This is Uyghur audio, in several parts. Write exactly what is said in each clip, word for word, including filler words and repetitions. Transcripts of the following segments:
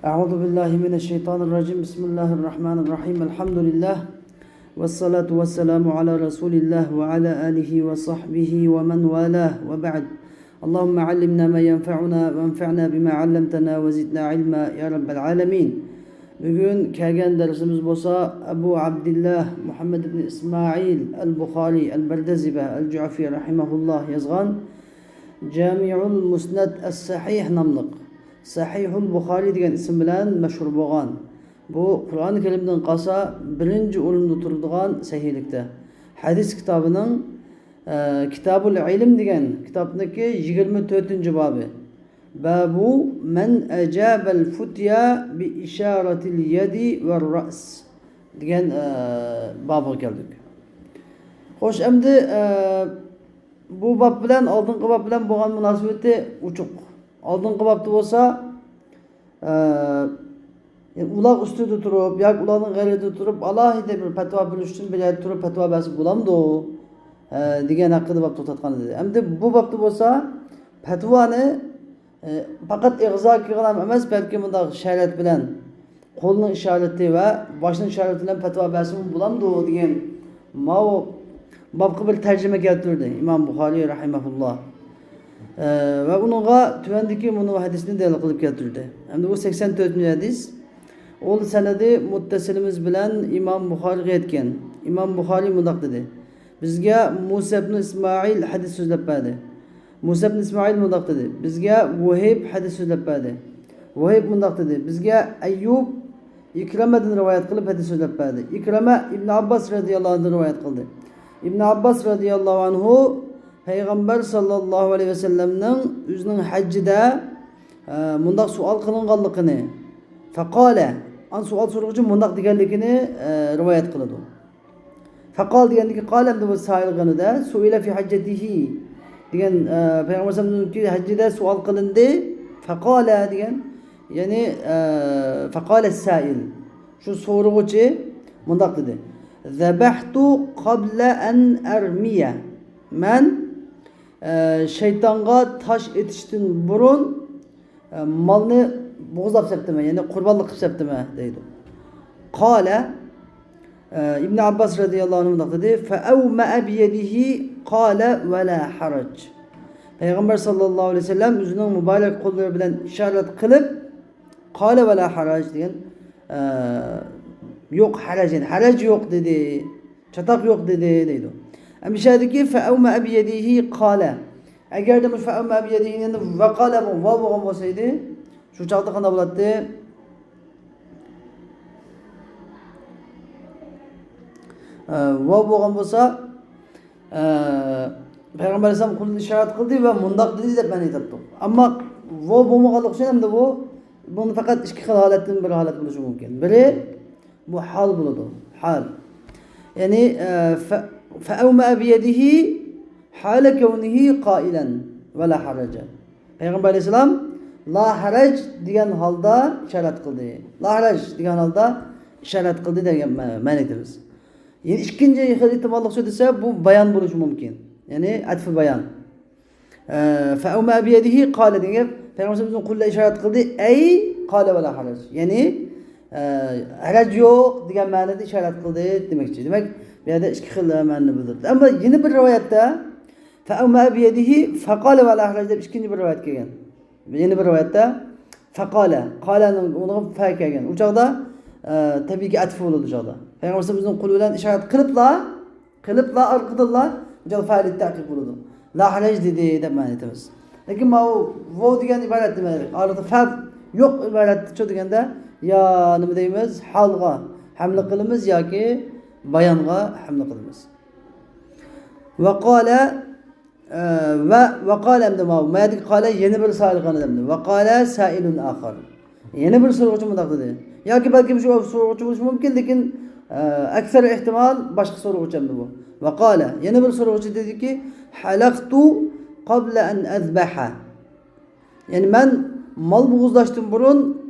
أعوذ بالله من الشيطان الرجيم. بسم الله الرحمن الرحيم. الحمد لله. والصلاة والسلام على رسول الله وعلى آله وصحبه ومن والاه، وبعد. اللهم علمنا ما ينفعنا وانفعنا بما علمتنا وزدنا علما يا رب العالمين. بۈگۈن كەلگەن دەرسىمىز بولسا ئەبۇ ئابدىللا مۇھەممەد ئىبن ئىسمائىل ئەل بۇخارى ئەل بەردەزىبە ئەل جۇئفى رەھىمەھۇللا يازغان جامىئۇل مۇسنەد ئەس سەھىھ ناملىق، سەھىھۇل بۇخارى دېگەن ئىسىم بىلەن مەشھۇر بولغان، بۇ قۇرئان كەرىمدىن قالسا بىرىنچى ئورۇندا تۇرىدىغان سەھىھلىكتە، ھەدىس كىتابىنىڭ، ئە، كىتابۇل ئىلم دېگەن كىتابنىڭكى يىگىرمە تۆتىنچى بابى. بابۇ مەن ئەجابەل فۇتيا بى ئىشارەتىل يەدى ۋەر رەس دېگەن، ئە، بابىغا كەلدۇق. خوش، ئەمدى، ئە، بۇ باب بىلەن ئالدىنقى باب بىلەن بولغان مۇناسىۋىتى ئوچۇق. ئالدىنقى بابتا بولسا، ئە، ئۇلار ئۈستىدە تۇرۇپ ياكى ئۇلارنىڭ غەيرىدە تۇرۇپ ئالاھىدە بىر پەتىۋا بېرىش ئۈچۈن بىر يەردە تۇرۇپ پەتىۋا بەرسە بولامدۇ، ئە، دېگەن ھەققىدە باب توختاتقان ئىدى. ئەمدى بۇ بابتا بولسا پەتىۋانى، ئە، پەقەت ئېغىزدا كىرگەن ئەمەس، بەلكى مۇنداق شەرەت بىلەن قولنىڭ ئىشارىتى ۋە باشنىڭ ئىشارىتى بىلەن پەتىۋا بەرسىمۇ بولامدۇ دېگەن ماۋۇ بابقا بىر تەرجىمە كەلتۈردى ئىمام بۇخارىي رەھىمەھۇللا. ئە، ۋە ئۇنىڭغا تۆۋەندىكى مۇنۇ ھەدىسنى دەلىل قىلىپ كەلتۈردى. ئەمدى بۇ سەكسەن تۆتىنچى ھەدىس. ئۇ سەنەدى مۇتتەسىلىمىز بىلەن ئىمام بۇخارىيغا يەتكەن. ئىمام بۇخارىي مۇنداق دېدى: بىزگە مۇسا ئىبن ئىسمائىل ھەدىس سۆزلەپ بەردى. مۇسا ئىبن ئىسمائىل مۇنداق دېدى: بىزگە ۋۇھەيب ھەدىس سۆزلەپ بەردى. ۋۇھەيب مۇنداق دېدى: بىزگە ئەييۇب ئىكرىمەدىن رىۋايەت قىلىپ ھەدىس سۆزلەپ بەردى. ئىكرىمە ئىبن ئابباس رەزىياللاھۇ ئەنھۇدىن رىۋايەت قىلدى. ئىبن ئابباس رەزىياللاھۇ ئەنھۇ پەيغەمبەر ساللاللاھۇ ئەلەيھى ۋەسەللەمنىڭ ئۆزىنىڭ ھەججىدە، ئە، مۇنداق سوئال قىلىنغانلىقىنى، فەقالە، ئان سوئال سورىغۇچى مۇنداق دېگەنلىكىنى، ئە، رىۋايەت قىلىدۇ. فەقال دېگەندىكى قال ئەمدى بۇ سائىل غەنۇدە سۇئىلە فى ھەججەتىھى دېگەن، ئە، پەيغەمبەر ئەلەيھىسسالامنىڭكى ھەججىدە سوئال قىلىندى. فەقالە دېگەن، يەنى، ئە، فەقالە سائىل، شۇ سورىغۇچى مۇنداق دېدى: ذەبەھتۇ قابلە ئەن ئەرمىيە. مەن، ئە، شەيتانغا تاش ئېتىشتىن بۇرۇن ئە، مالنى بوغۇزلاپ سەپتىمەن، يەنى قۇربانلىق قىلىپ سەپتىمەن دەيدۇ. قالە، ئە، ئىبن ئابباس رەزىياللاھۇ ئەنھۇ مۇنداق دېدى: فەئەۋمەئە بىيەدىھى قالە ۋەلا ھەرەج. پەيغەمبەر ساللاللاھۇ ئەلەيھى ۋەسەللەم ئۆزىنىڭ مۇبارەك قوللىرى بىلەن ئىشارەت قىلىپ، قالە ۋەلا ھەرەج دېگەن، ئە، يوق ھەرەج، يەنى ھەرەج يوق دېدى. چاتاق يوق دېدى دەيدۇ. ئەمدى شۇ يەردىكى فەئەۋمەئە بىيەدىھى قالە. ئەگەردە مۇشۇ فەئەۋمەئە بىيەدىھىنى ۋەقالە بولغان، ۋاۋ بولغان بولسا ئىدى، شۇ چاغدا قانداق بولاتتى؟ ئە، ۋاۋ بولغان بولسا، ئە، پەيغەمبەر ئەلەيھىسسالام قولىنى ئىشارەت قىلدى ۋە مۇنداق دېدى دەپ مەنە ئېيتاتتۇق. ئەمما ۋاۋ بولمىغانلىقى ئۈچۈن ئەمدى بۇ، بۇنى پەقەت ئىككى خىل ھالەتتىن بىر ھالەت بولۇشى مۇمكىن. بىرى، بۇ ھال بولىدۇ، ھال. يەنى، ئە، فە-، فەئەۋمەئە بىيەدىھى ھالە كەۋنىھى قائىلەن ۋە لا ھەرەجە. پەيغەمبەر ئەلەيھىسسالام لا ھەرەج دېگەن ھالدا ئىشارەت قىلدى. لا ھەرەج دېگەن ھالدا ئىشارەت قىلدى دېگەن مە-، مەنىدە بىز. يەنى ئىككىنچى خىل ئېھتىماللىقچۇ دېسە، بۇ بايان بولۇشى مۇمكىن. يەنى ئەتفى بايان. ئە، فەئەۋمەئە بىيەدىھى قالە دېگەن گەپ، پەيغەمبەرىمىزنىڭ قولىدا ئىشارەت قىلدى، ئەي قالە ۋە لا ھەرەج. يەنى، ئە، ھەرەج يوق دېگەن مەنىدە ئىشارەت قىلدى دېمەكچى. دېمەك، بۇ يەردە ئىككى خىل مەنىنى بىلدۈردى. ئەمما يەنە بىر رىۋايەتتە فەئەۋمەئە بىيەدىھى فەقالە ۋە لا ھەرەج دەپ ئىككىنچى بىر رىۋايەت كەلگەن. يەنە بىر رىۋايەتتە فەقالە، قالەنىڭ ئورنىغا فە كەلگەن. ئۇ چاغدا، ئە، تەبىئىيكى ئەتف بولىدۇ ئۇ چاغدا. پەيغەمبەرىمىزنىڭ قولى بىلەن ئىشارەت قىلىپلا، قىلىپلا ئارقىدىنلا بۇ چاغدا فە لىتتەئقىب بولىدۇ. لا ھەرەج دېدى دەپ مەنە ئېيتىمىز. لېكىن ماۋۇ ۋاۋ دېگەن ئىبارەت نېمە؟ ئارىدا فە يوق ئىبارەتچۇ دېگەندە، يا نېمە دەيمىز؟ ھالغا ھەملە قىلىمىز ياكى بايانغا ھەملە قىلىمىز. ۋە قالە، ئە، ۋە، ۋە قالە ئەمدى ماۋۇ. مەدىكى قالە يەنە بىر سائىل غەنىدەمدى. ۋە قالە سائىلۇن ئاخار. يەنە بىر سورىغۇچى مۇنداق دېدى. ياكى بەلكىم شۇ سورىغۇچى بولۇشى مۇمكىن، لېكىن، ئە، ئەكسەر ئېھتىمال باشقا سورىغۇچى ئەمدى بۇ. ۋە قالە. يەنە بىر سورىغۇچى دېدىكى، ھەلەقتۇ قابلە ئەن ئەزبەھە. يەنى مەن مال بوغۇزلاشتىن بۇرۇن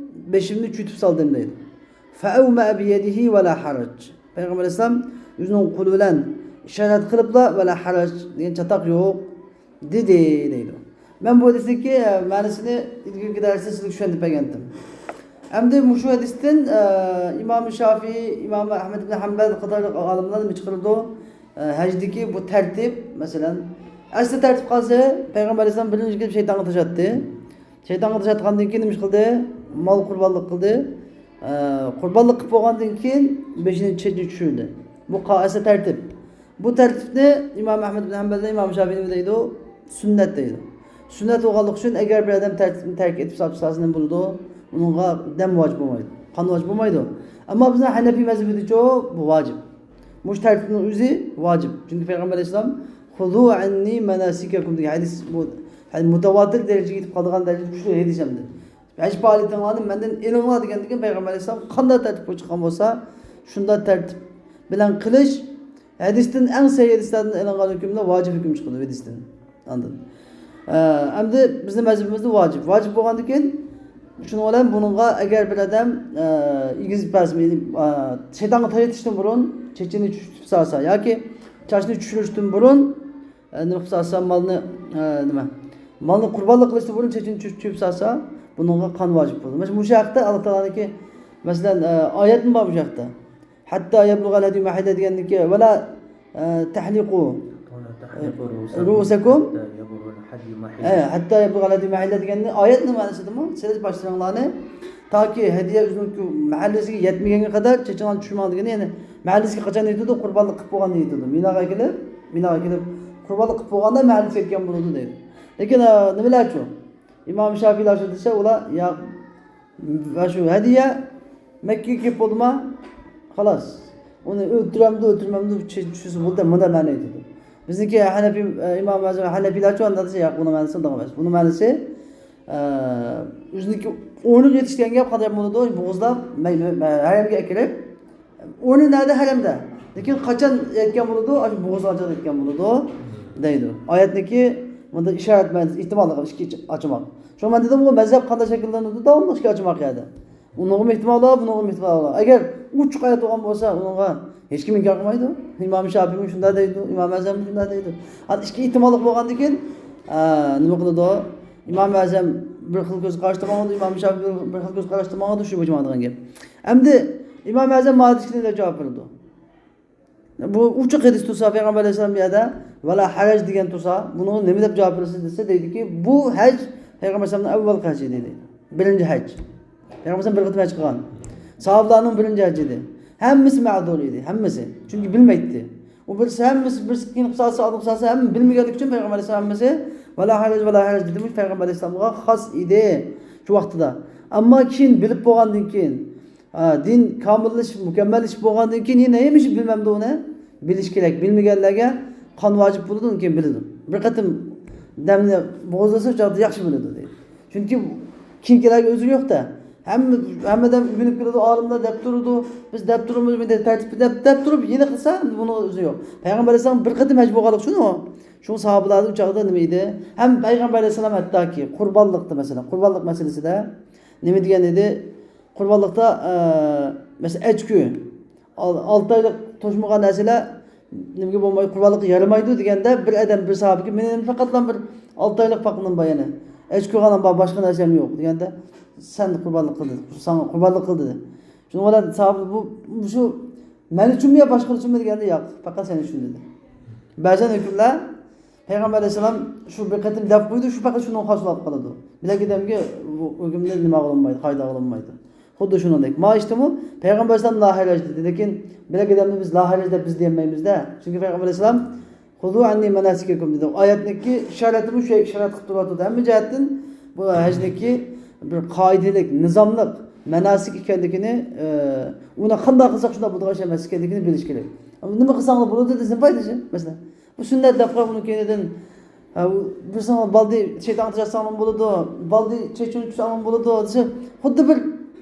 بېشىمنى چۆتۈپ سالدىم دەيدۇ. فەئەۋمەئە بىيەدىھى ۋە لا ھەرەج. پەيغەمبەر ئەلەيھىسسالام ئۆزىنىڭ قولى بىلەن ئىشارەت قىلىپلا ۋە لا ھەرەج دېگەن چاتاق يوق دېدى دەيدۇ. مەن بۇ ھەدىسنىڭكى مەنىسىنى ئىلگىرىكى دەرستە سىزگە چۈشەندۈرۈپ بەرگەنتىم. ئەمدى مۇشۇ ھەدىستىن، ئە، ئىمام شافىي، ئىمام ئەھمەد ئىبن ھەمبەل قاتارلىق ئالىملار نېمە چىقىرىدۇ؟ ئە، ھەجدىكى بۇ تەرتىپ، مەسىلەن، ئەسلى تەرتىپ قالسا، پەيغەمبەر ئەلەيھىسسالام بىرىنچى كېلىپ شەيتانغا تاش ئاتتى. شەيتانغا تاش ئاتقاندىن كېيىن نېمە قىلدى؟ مال قۇربانلىق قىلدى. ئە، قۇربانلىق قىلىپ بولغاندىن كېيىن بېشىنى چېچىنى چۈشۈردى. بۇ قا-، ئەسلى تەرتىپ. بۇ تەرتىپنى ئىمام ئەھمەد بىن ھەمبەلدە ئىمام شافىي نېمە دەيدۇ؟ سۈننەت دەيدۇ. سۈننەت بولغانلىقى ئۈچۈن، ئەگەر بىر ئادەم تەرتىپنى تەرك ئېتىپ ساپ چىقسا نېمە بولىدۇ؟ ئۇنىڭغا دەم ۋاجىپ بولمايدۇ، قان ۋاجىپ بولمايدۇ. ئەمما بىزنىڭ ھەنەپىي مەزھىپىدىچۇ بۇ ۋاجىپ. مۇشۇ تەرتىپنىڭ ئۆزى ۋاجىپ. چۈنكى پەيغەمبەر ئەلەيھىسسالام «خۇزۇ ئەننى مەناسىكەكۇم» دېگەن ھەدىس، بۇ، يەنى مۇتەۋاتىر دەرىجىگە يېتىپ قالىدىغان دەرىجىدە كۈچلۈك ھەدىس ئەمدى. ھەج پائالىيىتىڭلارنى مەندىن ئېلىڭلار دېگەندىكىن پەيغەمبەر ئەلەيھىسسالام قانداق تەرتىپ بويىچە قىلغان بولسا، شۇنداق تەرتىپ بىلەن قىلىش ھەدىستىن، ئەڭ سەھىھ ھەدىسلەردىن ئېلىنغان ھۆكۈمدە ۋاجىپ ھۆكۈم چىقىدۇ ھەدىستىن. ئاندىن، ئە، ئەمدى بىزنىڭ مەزھىپىمىزدە ۋاجىپ. ۋاجىپ بولغاندىكىن، شۇنىڭ بىلەن بۇنىڭغا ئەگەر بىر ئادەم، ئە، ئېگىز پەس، يەنى، ئە، شەيتانغا تاش ئېتىشتىن بۇرۇن چېچىنى چۈشۈرۈپ سالسا ياكى چاچنى چۈشۈرۈشتىن بۇرۇن، ئە، نېمە قىلسا، مالنى، ئە، نېمە، مالنى قۇربانلىق قىلىشتىن بۇرۇن چېچىنى چۈ-، چۈشۈرۈپ سالسا، بۇنىڭغا قان ۋاجىپ بولىدۇ. مانا مۇشۇ ھەقتە ئاللا تائالانىڭكى، مەسىلەن، ئە، ئايەتمۇ بار مۇشۇ ھەقتە. «ھەتتا يەبلۇغەل ھەديۇ مەھىللە» دېگەندىكى، «ۋەلا، ئە، تەھلىقۇ، تەھلىقۇ رۇئۇسەكۇم، رۇئۇسەكۇم، ھەتتا يەبلۇغەل ھەديۇ مەھىللە.» ئە، «ھەتتا يەبلۇغەل ھەديۇ مەھىللە» دېگەننى ئايەتنىڭ مەنىسىدىمۇ، سىلەر باشلىرىڭلارنى تاكى ھەدىيە ئۆزىنىڭ مەھەللىسىگە يەتمىگەنگە قەدەر چېچىڭلارنى چۈشۈرمەڭ دېگەنى، يەنى مەھەللىسىگە قاچان يېتىدۇ؟ قۇربانلىق قىلىپ بولغاندا يېتىدۇ. مىناغا كېلىپ، مىناغا كېلىپ، قۇربانلىق قىلىپ بولغاندا مەھەللىسىگە يەتكەن بولىدۇ دەيدۇ. لېكىن، ئە، نېمىلەرچۇ؟ ئىمام شافىيلار شۇ دېسە، ئۇلار، يا، ۋە شۇ ھەدىيە مەككىگە كېلىپ بولدىما، خالاس. ئۇنى ئۆلتۈرەمدۇ، ئۆلتۈرمەمدۇ، چۈ-، چۈشۈرسە بولدى، مۇنداق مەنە ئېيتىدۇ. بىزنىڭكى ھەنەپىي، ئە، ئىمام ئەزەم ھەنەپىيلارچۇ ئانداق دېسە، ياق، بۇنىڭ مەنىسى ئۇنداق ئەمەس. بۇنىڭ مەنىسى، ئە، ئۆزىنىڭكى ئورنىغا يېتىش دېگەن گەپ قانداق بولىدۇ؟ بوغۇزلاپ، مەي-، مەي-، مەي-، ھەرەمگە ئەكىرىپ، ئورنى نەدە؟ ھەرەمدە. لېكىن قاچان يەتكەن بولىدۇ؟ ئاشۇ بوغۇزغا يەتكەن بولىدۇ، دەيدۇ. ئايەتنىكى مۇنداق ئىشارەت مەنىسى، ئېھتىماللىق ئىككى ئاچىماق. شۇ مەن دېدىمغۇ، مەزھەپ قانداق شەكىللىنىدۇ؟ داۋاملىق ئىككى ئاچىماق يەردە. ئۇنىڭغىمۇ ئېھتىمال بار، بۇنىڭغىمۇ ئېھتىمال بار. ئەگەر ئوچۇق ئايەت بولغان بولسا، ئۇنىڭغا ھېچكىم ئىنكار قىلمايدۇ. ئىمام شافىيمۇ شۇنداق دەيدۇ، ئىمام ئەزەممۇ شۇنداق دەيدۇ. ھازىر ئىككى ئېھتىماللىق بولغاندىن كېيىن، ئە، نېمە قىلىدۇ؟ ئىمام ئەزەم بىر خىل كۆز قاراشتا ماڭىدۇ، ئىمام شافىي بىر، بىر خىل كۆز قاراشتا ماڭىدۇ، شۇ بويىچە ماڭىدىغان گەپ. ئەمدى ئىمام ئەزەم مانا دېگەندەك جاۋاب بېرىدۇ. بۇ ئوچۇق ھەدىس تۇرسا، پەيغەمبەر ئەلەيھىسسالام بۇ يەردە «ۋەلا ھەرەج» دېگەن تۇرسا، بۇنىڭغا نېمە دەپ جاۋاب بېرىسىز دېسە، دەيدۇكى، بۇ ھەج پەيغەمبەر ئەلەيھىسسالامنىڭ ئەۋۋەلقى ھەجى دېدى. بىرىنچى ھەج. پەيغەمبەر ئەلەيھىسسالام بىر قېتىم ھەج قىلغان. ساھابىلارنىڭ بىرىنچى ھەجى ئىدى. ھەممىسى مەزۇر ئىدى، ھەممىسى. چۈنكى بىلمەيتتى. ئۇ بىرسى ھەممىسى، بىرسى كېيىن قىلسا، ئادەم قىلسا، ھەممە بىلمىگەنلىكى ئۈچۈن پەيغەمبەر ئەلەيھىسسالام ھەممىسى «ۋەلا ھەرەج، ۋەلا ھەرەج» دېدى. پەيغەمبەر ئەلەيھىسسالامغا خاس ئىدى شۇ ۋاقتىدا. ئەمما كېيىن بىلىپ بولغاندىن كېيىن، ئا، دىن كامىللىشىپ، مۇكەممەللىشىپ بولغاندىن كېيىن يەنە ھەمىشە بىلمەمدۇ ئۇنى؟ بىلىش كېرەك. بىلمىگەنلەرگە قان ۋاجىپ بولىدۇ، ئۇنى كېيىن بىلىدۇ. بىر قېتىم دەمنى بوغۇزلىسا، ئۇ چاغدا ياخشى بىلىدۇ دەيدۇ. چۈنكى كېيىنكىلەرگە ئۆزرى يوق-دە. ھەممە، ھەممە ئادەم ئۆگىنىپ كېلىدۇ، ئالىملار دەپ تۇرىدۇ، بىز دەپ تۇرىمىز، مۇنداق تەرتىپنى دەپ، دەپ تۇرۇپ، يەنە قىلسا، بۇنىڭ ئۆزى يوق. پەيغەمبەر ئەلەيھىسسالام بىر قېتىم ھەج بولغانلىقى ئۈچۈن ئۇ، شۇ ساھابىلاردا ئۇ چاغدا نېمە ئىدى؟ ھەم پەيغەمبەر ئەلەيھىسسالام ھەتتاكى قۇربانلىقتا، مەسىلەن، قۇربانلىق مەسىلىسىدە نېمە دېگەن ئىدى؟ قۇربانلىقتا، ئە، مەسىلەن، ئەچكۈ، ئال-، ئالتە ئايلىق توشمىغان نەرسىلەر نېمىگە بولمايدۇ، قۇربانلىققا يارىمايدۇ دېگەندە، بىر ئادەم، بىر ساھابىگە، مېنى پەقەتلا بىر ئالتە ئايلىق پاقىنىم بار يەنە. ئەچكۈ غەنىم بار، باشقا نەرسەم يوق دېگەندە، سەن قۇربانلىق قىل دېدى. ساڭا قۇربانلىق قىل دېدى. شۇنىڭ بىلەن ساھابە بۇ، مۇشۇ مەن ئۈچۈنمۇ يا باشقىلار ئۈچۈنمۇ دېگەندە، ياق، پەقەت سەن ئۈچۈن دېدى. بەزەن ھۆكۈملەر پەيغەمبەر ئەلەيھىسسالام شۇ بىر قېتىم دەپ قويدى، شۇ پەقەت شۇنىڭغا خاس بولۇپ قالىدۇ. بىلەك ئادەمگە بۇ ھۆكۈمدىن نېمە قىلىنمايدۇ، قايىل قىلىنمايدۇ. خۇددى شۇنىڭدەك. ما ئىشتىمۇ پەيغەمبەر ئەلەيھىسسالام لا ھەرەج دېدى، لېكىن بىلەك ئادەمنى بىز لا ھەرەج دەپ بىز دېيەلمەيمىزدە. چۈنكى پەيغەمبەر ئەلەيھىسسالام «خۇزۇ ئەننى مەناسىكەكۇم» دېدى. ئايەتنىڭكى ئىشارەتىمۇ شۇ ئىشارەت قىلىپ تۇرۇۋاتىدۇ. ھەممە جەھەتتىن بۇ ھەجنىڭكى بىر قائىدىلىك، نىزاملىق، مەناسىك ئىكەنلىكىنى، ئە، ئۇنى قانداق قىلساق شۇنداق بولىدىغان ئىش ئەمەس ئىكەنلىكىنى بىلىش كېرەك. نېمە قىلساڭلار بولىدۇ دېسە، پايدىسى، مەسىلەن. بۇ سۈننەت دەپ قويۇپ، ئۇنىڭ كەينىدىن، ھە، بۇ بىرسىڭ بالدى شەيتانغا تاش ئاتساڭمۇ بولىدۇ، بالدى چېچىنى چۈشسەڭمۇ بولىدۇ دېسە، خۇددى بىر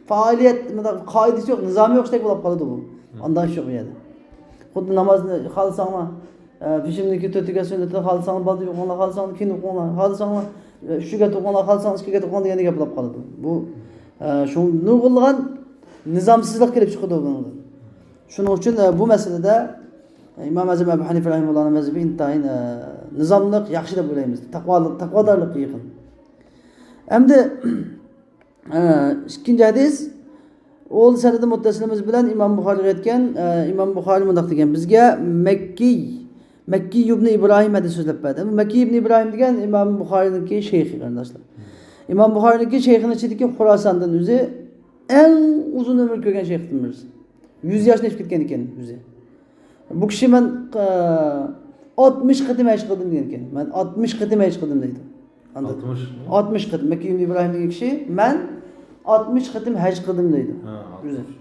پائالىيەت، مۇنداق قائىدىسى يوق، نىزامى يوق ئىشتەك بولۇپ قالىدۇ بۇ. ئانداق ئىش يوق بۇ يەردە. خۇددى نامازنى خالىساڭلار، ئە، پېشىندىكى تۆت رەكەت سۈننىتىنى خالىساڭلار بالدى ئوقۇڭلار، خالىساڭلار كېيىن ئوقۇڭلار، خالىساڭلار، ئە، ئۈچ رەكەت ئوقۇڭلار، خالىساڭلار ئىككى رەكەت ئوقۇڭلار دېگەندەك گەپ بولۇپ قالىدۇ. بۇ، ئە، شۇ نۇرغۇنلىغان نىزامسىزلىق كېلىپ چىقىدۇ بۇنىڭدىن. شۇنىڭ ئۈچۈن، ئە، بۇ مەسىلىدە ئىمام ئەزەم ئەبۇ ھەنىفە رەھىمۇللانىڭ مەزھىپى ئىنتايىن، ئە، نىزاملىق، ياخشى دەپ ئويلايمىز. تەقۋالىق، تەقۋادارلىققا يېقىن. ئەمدى، ئە، ئىككىنچى ھەدىس، ئۇ سەنىدى مۇتتەسىلىمىز بىلەن ئىمام بۇخارىغا يەتكەن، ئە، ئىمام بۇخارى مۇنداق دېگەن، بىزگە مەككىي، مەككىي ئىبنى ئىبراھىم ھەدىس سۆزلەپ بەردى. مەككىي ئىبنى ئىبراھىم دېگەن ئىمام بۇخارىنىڭكى شەيخى، قېرىنداشلار. ئىمام بۇخارىنىڭكى شەيخىنىڭ ئىچىدىكى خوراساندىن ئۆزى ئەڭ ئۇزۇن ئۆمۈر كۆرگەن شەيختىن بىرسى. يۈز ياشنى ئېشىپ كەتكەن ئىكەن ئۆزى. بۇ كىشى مەن، ئە، ئاتمىش قېتىم ھەج قىلدىم دېگەن ئىكەن. مەن ئاتمىش قېتىم ھەج قىلدىم دەيدۇ. ئاندىن ئاتمىش؟ ئاتمىش قېتىم. مەككىي ئىبراھىم دېگەن كىشى، مەن ئاتمىش قېتىم ھەج قىلدىم دەيدۇ. ھە، ئۆزى. ئاتمىش.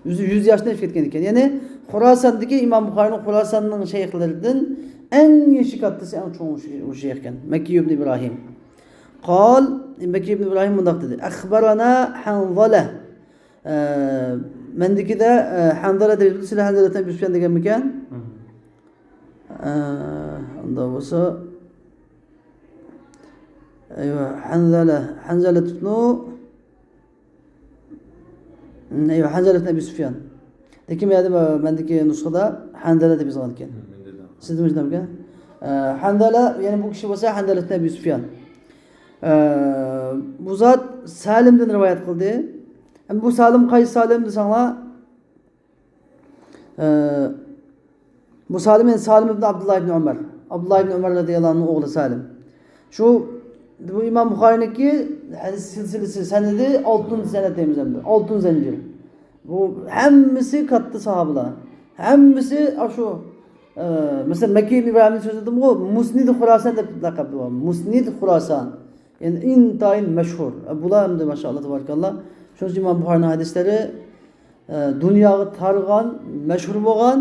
ئۆزى يۈز ياشتىن ئېشىپ كەتكەن ئىكەن. يەنى خوراساندىكى ئىمام بۇخارىنىڭ خوراساننىڭ شەيخلىرىدىن ئەڭ يېشى كاتتىسى، ئەڭ چوڭى شۇ، شۇ شەيخ ئىكەن. مەككىي ئىبنى ئىبراھىم. قال، مەككىي ئىبنى ئىبراھىم مۇنداق دېدى. ئەخبەرەنا ھەنزالە. ئە، مەندىكىدە، ئە، ھەنزالە دەپ، سىلەر ھەنزالە ئىبنى سۇفيان دېگەنمىكەن؟ ھە. ئە، ئۇنداق بولسا، ئەيۋە، ھەنزالە، ھەنزالە ئىبنى، ئەيۋە، ھەنزالە ئىبنى ئەبى سۇفيان. لېكىن بۇ يەردە مەندىكى نۇسخىدا ھەنزالە دەپ يېزىلغان ئىكەن. ھە، مەندە دە. سىزدە مۇشۇنداق ئىكەن. ئە، ھەنزالە، يەنى بۇ كىشى بولسا ھەنزالە ئىبنى ئەبى سۇفيان. ئە، بۇ زات سالىمدىن رىۋايەت قىلدى. ئەمدى بۇ سالىم قايسى سالىم دېسەڭلار، ئە، بۇ سالىم، يەنى سالىم ئىبن ئابدۇللا ئىبن ئۆمەر. ئابدۇللا ئىبن ئۆمەر رەزىياللاھۇ ئەنھۇنىڭ ئوغلى سالىم. شۇ، بۇ ئىمام بۇخارىنىڭكى ھەدىس سىلسىلىسى، سەنىدى ئالتۇن سەنەد دەيمىز ئەمدى. ئالتۇن زەنجىر. بۇ ھەممىسى كاتتا ساھابىلار. ھەممىسى ئاشۇ، ئە، مەسىلەن، مەككىي ئىبراھىمنى سۆزلىدىمغۇ، مۇسنىد خۇراسان دەپ لەقەب بار. مۇسنىد خۇراسان. يەنى ئىنتايىن مەشھۇر. ئە، بۇلار ئەمدى ماشائاللا، تەبارىكاللا. شۇنىڭ ئۈچۈن ئىمام بۇخارىنىڭ ھەدىسلىرى ئە، دۇنياغا تارىغان، مەشھۇر بولغان.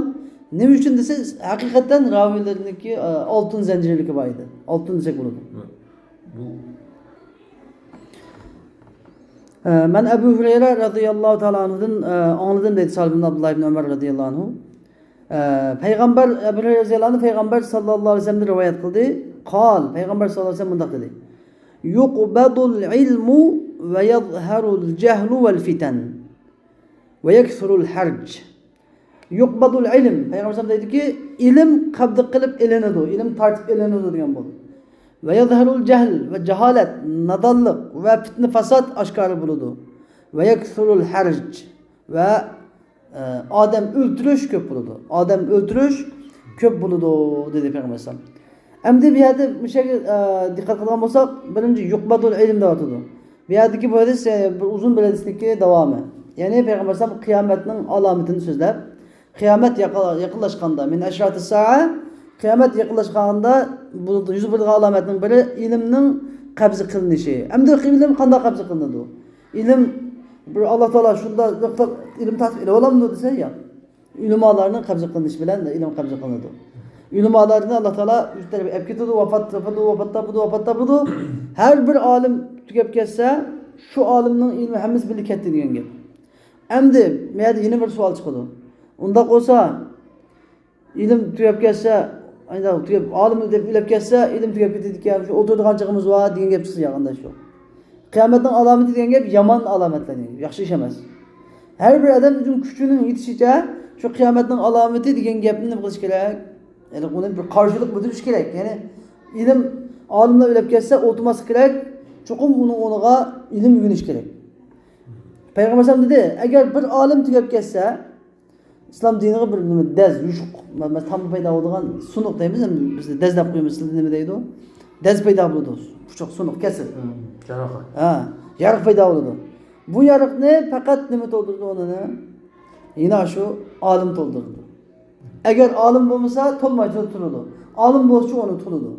نېمە ئۈچۈن دېسە، ھەقىقەتەن راۋىيلىرىنىڭكى، ئە، ئالتۇن زەنجىرلىكى بار ئىدى. ئالتۇن دېسەك بولىدۇ. بۇ ئە، مەن ئەبۇ ھۇرەيرە رەزىياللاھۇ تائالا ئەنھۇدىن، ئە، ئاڭلىدىم دەيدۇ سالىم ئىبن ئابدۇللا ئىبن ئۆمەر رەزىياللاھۇ ئەنھۇ. ئە، پەيغەمبەر، ئەبۇ ھۇرەيرە رەزىياللاھۇ ئەنھۇ پەيغەمبەر ساللاللاھۇ ئەلەيھى ۋەسەللەمدىن رىۋايەت قىلدى. قال، پەيغەمبەر ساللاللاھۇ ئەلەيھى ۋەسەللەم مۇنداق دېدى. يقبض العلم ويظهر الجهل والفتن. ۋە يەكسۇرۇل ھەرج. يۇقبەدۇل ئىلم. پەيغەمبەر ئەلەيھىسسالام دەيدۇكى، ئىلىم قەبزە قىلىپ ئېلىنىدۇ، ئىلىم تارتىپ ئېلىنىدۇ دېگەن بولدى. ۋە يەزھەرۇل جەھل، ۋە جاھالەت، نادانلىق ۋە پىتنە-پاسات ئاشكارا بولىدۇ. ۋە يەكسۇرۇل ھەرج. ۋە، ئە، ئادەم ئۆلتۈرۈش كۆپ بولىدۇ. ئادەم ئۆلتۈرۈش كۆپ بولىدۇ، دېدى پەيغەمبەر ئەلەيھىسسالام. ئەمدى بۇ يەردە مۇشۇ يەرگە، ئە، دىققەت قىلغان بولساق، بىرىنچى يۇقبەدۇل ئىلم دەۋاتىدۇ. بۇ يەردىكى بۇ ھەدىس، ئە، بىر ئۇزۇن بىر ھەدىسنىڭكى داۋامى. يەنى پەيغەمبەر ئەلەيھىسسالام قىيامەتنىڭ ئالامىتىنى سۆزلەپ، قىيامەت ياقا-، يېقىنلاشقاندا، مىن ئەشراتىس سائە، قىيامەت يېقىنلاشقاندا بۇ يۈز بېرىدىغان ئالامەتنىڭ بىرى ئىلىمنىڭ قەبزە قىلىنىشى. ئەمدى ئىلىم قانداق قەبزە قىلىنىدۇ؟ ئىلىم بىر ئاللا تائالا شۇنداق بىر قىلىپ ئىلىم تارتىپ ئېلىۋالامدۇ دېسە، ياق. ئۆلىمالارنىڭ قەبزە قىلىنىشى بىلەن ئىلىم قەبزە قىلىنىدۇ. ئۆلىمالارنى ئاللا تائالا ئۆز تەرىپىگە ئەپ كېتىدۇ، ۋاپات تاپىدۇ، ۋاپات تاپىدۇ، ۋاپات تاپىدۇ. ھەر بىر ئالىم تۈگەپ كەتسە، شۇ ئالىمنىڭ ئىلمى ھەممىسى بىللە كەتتى دېگەن گەپ. ئەمدى بۇ يەردە يەنە بىر سوئال چىقىدۇ. ئۇنداق بولسا، ئىلىم تۈگەپ كەتسە، ئايدا تۈگەپ، ئالىم دەپ ئۆلۈپ كەتسە، ئىلىم تۈگەپ كېتىدىكەن، شۇ ئولتۇرىدىغان چېغىمىز بار دېگەن گەپ چىقسا، ياق، ئانداق شۇ. قىيامەتنىڭ ئالامىتى دېگەن گەپ يامان ئالامەتلەر دېگەن گەپ، ياخشى ئىش ئەمەس. ھەر بىر ئادەم ئۆزىنىڭ كۈچىنىڭ يېتىشىچە شۇ قىيامەتنىڭ ئالامىتى دېگەن گەپنى نېمە قىلىش كېرەك؟ يەنى ئۇنى بىر قارشىلىق بىلدۈرۈش كېرەك. يەنى ئىلىم، ئالىملار ئۆلۈپ كەتسە ئولتۇرماسلىق كېرەك، چوقۇم ئۇنىڭ ئورنىغا ئىلىم ئۆگىنىش كېرەك. پەيغەمبەر ئەلەيھىسسالام دېدى، ئەگەر بىر ئالىم تۈگەپ كەتسە، ئىسلام دىنىغا بىر نېمە دەز، يوشۇق، مە-، مە-، تامغا پەيدا بولىدىغان سۇنۇق دەيمىز، ئەمدى بىزدە دەز دەپ قويىمىز، سىلەردە نېمە دەيدۇ؟ دەز پەيدا بولىدۇ، پۇچۇق، سۇنۇق، كەسىل. ھىم، جاراخەت. ھە، يارىق پەيدا بولىدۇ. بۇ يارىقنى پەقەت نېمە تولدۇرىدۇ ئۇنى؟ يەنە شۇ ئالىم تولدۇرىدۇ. ئەگەر ئالىم بولمىسا، تولماي تۇرىدۇ. ئالىم بولسىچۇ ئۇنى تولىدۇ.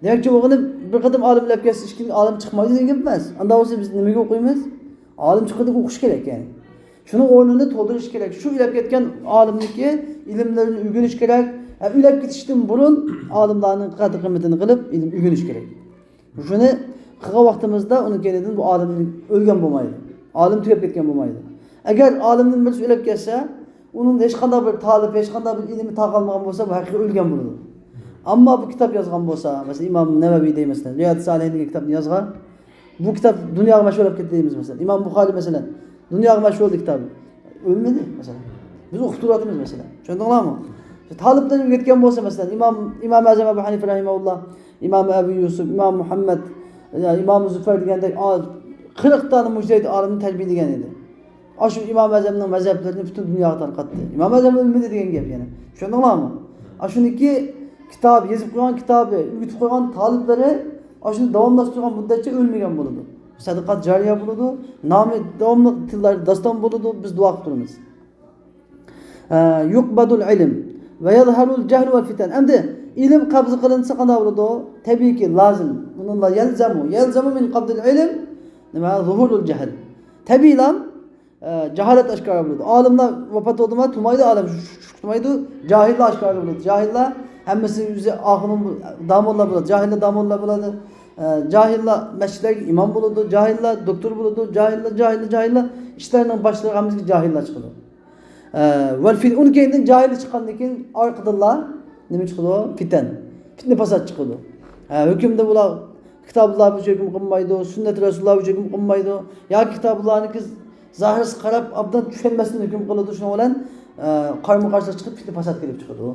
دېمەكچى بولغىنىم، بىر قېتىم ئالىم ئۆلۈپ كەتسە، ئىشىكتىن ئالىم چىقمايدۇ دېگەن گەپ ئەمەس. ئانداق بولسا بىز نېمىگە ئوقۇيمىز؟ ئالىم چىققىنىدىن ئوقۇش كېرەك، يەنى. شۇنىڭ ئورنىنى تولدۇرۇش كېرەك. شۇ ئۆلۈپ كەتكەن ئالىمنىڭكى ئىلىملىرىنى ئۆگىنىش كېرەك. ھە، ئۆلۈپ كېتىشتىن بۇرۇن ئالىملارنىڭ قەدىر-قىممىتىنى قىلىپ، ئىلىم ئۆگىنىش كېرەك. شۇنى قىلغان ۋاقتىمىزدا ئۇنىڭ كەينىدىن بۇ ئالىم ئۆلگەن بولمايدۇ. ئالىم تۈگەپ كەتكەن بولمايدۇ. ئەگەر ئالىمدىن بىرسى ئۆلۈپ كەتسە، ئۇنىڭ ھېچقانداق بىر تالىپى، ھېچقانداق بىر ئىلمى تارقالمىغان بولسا، بۇ ھەقىقىي ئۆلگەن بولىدۇ. ئەمما بۇ كىتاب يازغان بولسا، مەسىلەن، ئىمام نەۋەۋى دەيمىز، مەسىلەن، رىيادۇس سالىھىن دېگەن كىتابنى يازغان. بۇ كىتاب دۇنياغا مەشھۇر بولۇپ كەتتى دەيمىز، مەسىلەن. ئىمام بۇخارى، مەسىلەن، دۇنياغا مەشھۇر بولدى كىتابى. ئۆلمىدى، مەسىلەن. بىز ئوقۇپ تۇرۇۋاتىمىز، مەسىلەن. چۈشەندىڭلارمۇ؟ شۇ تالىپلىرى ئۆگەتكەن بولسا، مەسىلەن، ئىمام، ئىمام ئەزەم ئەبۇ ھەنىفە رەھىمەھۇللا، ئىمام ئەبۇ يۈسۈپ، ئىمام مۇھەممەد، ئىمام زۇفەر دېگەندەك، ئا-، قىرىق دانە مۇجتەھىد ئالىمنى تەربىيەلىگەن ئىدى. ئاشۇ ئىمام ئەزەمنىڭ مەزھەپلىرىنى پۈتۈن دۇنياغا تارقاتتى. ئىمام ئەزەم ئۆلمىدى دېگەن گەپ يەنە. چۈشەندىڭلارمۇ؟ ئاشۇنىڭكى كىتاب يېزىپ قويغان كىتابى، ئۆگىتىپ قويغان تالىپلىرى ئاشۇنى داۋاملاشتۇرغان مۇددەتچە ئۆلمىگەن بولىدۇ. سەدىقات جارىيە بولىدۇ. نامى داۋاملىق تىللاردا داستان بولىدۇ. بىز دۇئا قىلىپ تۇرىمىز. يۇقبض العلم ويظهر الجهل والفتن. ئەمدى ئىلىم قەبز قىلىنسا قانداق بولىدۇ؟ تەبىئىيكى، لازىم. بۇنىڭدا يەلزەمۇ، يەلزەمۇ من قبض العلم نېمە؟ ظهور الجهل. تەبىئىيلا، ئە، جاھالەت ئاشكارا بولىدۇ. ئالىملار ۋاپات بولدىما، تۇمايدۇ ئالىم، شۇ، شۇ، شۇ، تۇمايدۇ. جاھىللار ئاشكارا بولىدۇ. جاھىللار ھەممىسى ئۆزى ئاخۇنۇم، داموللا بولىدۇ. جاھىللار داموللا بولىدۇ. ئە، جاھىللار مەسچىتلەرگە ئىمام بولىدۇ. جاھىللار دوكتور بولىدۇ. جاھىللار، جاھىللار، جاھىللار. ئىشلارنىڭ باشلىرى ھەممىسىگە جاھىللار چىقىدۇ. ئە، ۋەل فىت-، ئۇنىڭ كەينىدىن جاھىللار چىققاندىن كېيىن ئارقىدىنلا نېمە چىقىدۇ؟ پىتەن. پىتنە پاسات چىقىدۇ. ئە، ھۆكۈمدە بۇلار كىتابلار بويىچە ھۆكۈم قىلمايدۇ، سۈننەت رەسۇللار بويىچە ھۆكۈم قىلمايدۇ. ياكى كىتابلارنىڭكى زاھىرىسىگە قاراپ ئابدان چۈشەنمەستىن ھۆكۈم قىلىدۇ. شۇنىڭ بىلەن، ئە، قارمۇ قارشىلىق چىقىپ پىتنە پاسات كېلىپ چىقىدۇ.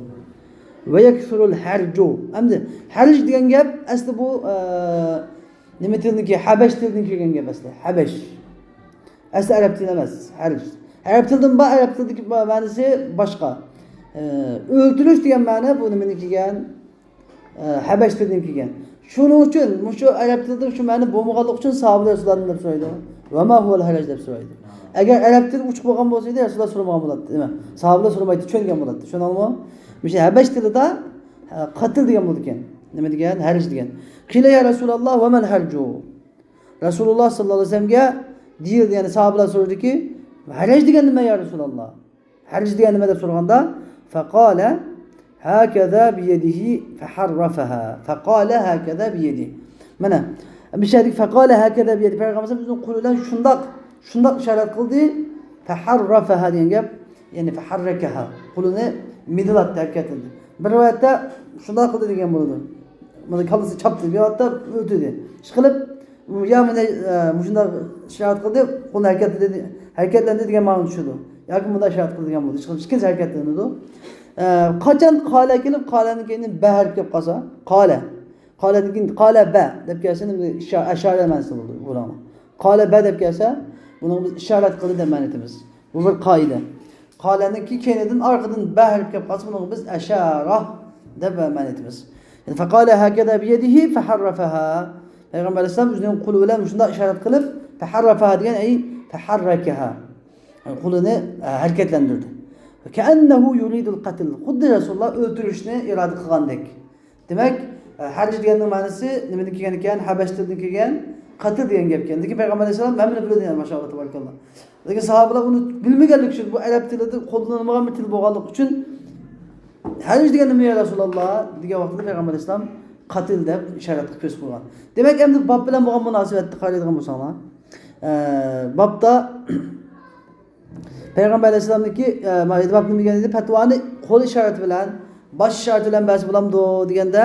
ۋە يەكسۇرۇل ھەرجۇ. ئەمدى ھەرج دېگەن گەپ ئەسلى بۇ، ئە، نېمە تىلدىكى؟ ھەبەش تىلىدىن كىرگەن گەپ ئەسلى. ھەبەش. ئەسلى ئەرەب تىلى ئەمەس، ھەرج. ئەرەب تىلىدىن بار، ئەرەب تىلىدىكى مە-، مەنىسى باشقا. ئە، ئۆلتۈرۈش دېگەن مەنە بۇ نېمىدىن كەلگەن؟ ئە، ھەبەش تىلىدىن كەلگەن. شۇنىڭ ئۈچۈن مۇشۇ ئەرەب تىلىدا شۇ مەنە بولمىغانلىقى ئۈچۈن ساھابىلەر رەسۇلۇللاھتىن دەپ سورايدۇ. ۋە ما ھۇۋەل ھەرج دەپ سورايدۇ. ئەگەر ئەرەب تىلى ئوچۇق بولغان بولسا ئىدى، رەسۇلۇللاھ سورىمىغان بولاتتى، دېمە. ساھابىلەر سورىمايتتى، چۈشەنگەن بولاتتى. شۇنداقمۇ؟ مۇشۇ ھەبەش تىلىدا، ئە، قاتىل دېگەن بولىدىكەن. نېمە دېگەن؟ ھەرج دېگەن. قىيلە يا رەسۇلاللاھ ۋە مەل ھەرجۇ؟ رەسۇلۇللاھ ساللاللاھۇ ئەلەيھى ۋەسەللەمگە دېيىلدى، يەنى ساھابىلەر سورىدىكى، ھەرج دېگەن نېمە يا رەسۇلاللاھ؟ ھەرج دېگەن نېمە دەپ سورىغاندا، فقال هكذا بيده فحرفها. فقال هكذا بيده. مانا، مۇشۇ يەردىكى فقال هكذا بيده، پەيغەمبەر ئۆزىنىڭ قولى بىلەن شۇنداق، شۇنداق ئىشارەت قىلدى. فحرفها دېگەن گەپ، يەنى فحركها. قولىنى مىدىرلاتتى، ھەرىكەتلەندۈردى. بىر رىۋايەتتە شۇنداق قىلدى دېگەن بولىدۇ. مانا كاللىسى چاپتى، بىر رىۋايەتتە ئۆلتۈردى. ئىشقىلىپ، يا مانا، ئە، مۇشۇنداق ئىشارەت قىلدى، قولىنى ھەرىكەتلەندۈردى، ھەرىكەتلەندى دېگەن مەنىنى چۈشىدۇ. ياكى مۇنداق ئىشارەت قىلدى دېگەن بولىدۇ. ئىشقىلىپ ئىككىنچى ھەرىكەتلىنىدۇ. ئە، قاچان قالە كېلىپ، قالەنىڭ كەينىدىن بە ھەرپ كېلىپ قالسا، قالە. قالەدىن كېيىن قالە بە دەپ كەلسە، ئىشا-، ئەشارە مەنىسى بولىدۇ بۇنىڭ. قالە بە دەپ كەلسە، بۇنىڭغا بىز ئىشارەت قىلدى دەپ مەنە ئېيتىمىز. بۇ بىر قائىدە. قالەنىڭكى كەينىدىن ئارقىدىن بە ھەرپ كەلىپ قالسا، بۇنىڭغا بىز ئەشارە دەپ مەنە ئېيتىمىز. يەنى فقال هكذا بيده فحرفها. پەيغەمبەر ئەلەيھىسسالام ئۆزىنىڭ قولى بىلەن مۇشۇنداق ئىشارەت قىلىپ، فحرفها دېگەن، ئەي فحركها. قولىنى، ئە، ھەرىكەتلەندۈردى. كأنه يريد القتل. خۇددى رەسۇلۇللاھ ئۆلتۈرۈشنى ئىرادە قىلغاندەك. دېمەك، ھەرج دېگەننىڭ مەنىسى نېمىدىن كەلگەن ئىكەن؟ ھەبەش تىلىدىن كەلگەن، قەتل دېگەن گەپ ئىكەن. لېكىن پەيغەمبەر ئەلەيھىسسالام ھەممىنى بىلىدۇ، يەنى، ماشائاللاھ، تەبارىكاللاھ. لېكىن ساھابىلەر ئۇنى بىلمىگەنلىكى ئۈچۈن، بۇ ئەرەب تىلىدا قوللىنىلمىغان بىر تىل بولغانلىقى ئۈچۈن، ھەرج دېگەن نېمە يا رەسۇلاللاھ دېگەن ۋاقتىدا پەيغەمبەر ئەلەيھىسسالام قەتل دەپ ئىشارەت قىلىپ كۆرسىتىپ قويغان. دېمەك، ئەمدى باب بىلەن بولغان مۇناسىۋەتتە قارايدىغان بولساڭلار، ئە، بابتا پەيغەمبەر ئەلەيھىسسالامنىڭكى، ئە، مانا ئېتىبار نېمە دېگەن ئىدى؟ پەتۋانى قول ئىشارىتى بىلەن، باش ئىشارىتى بىلەن بەرسە بولامدۇ دېگەندە،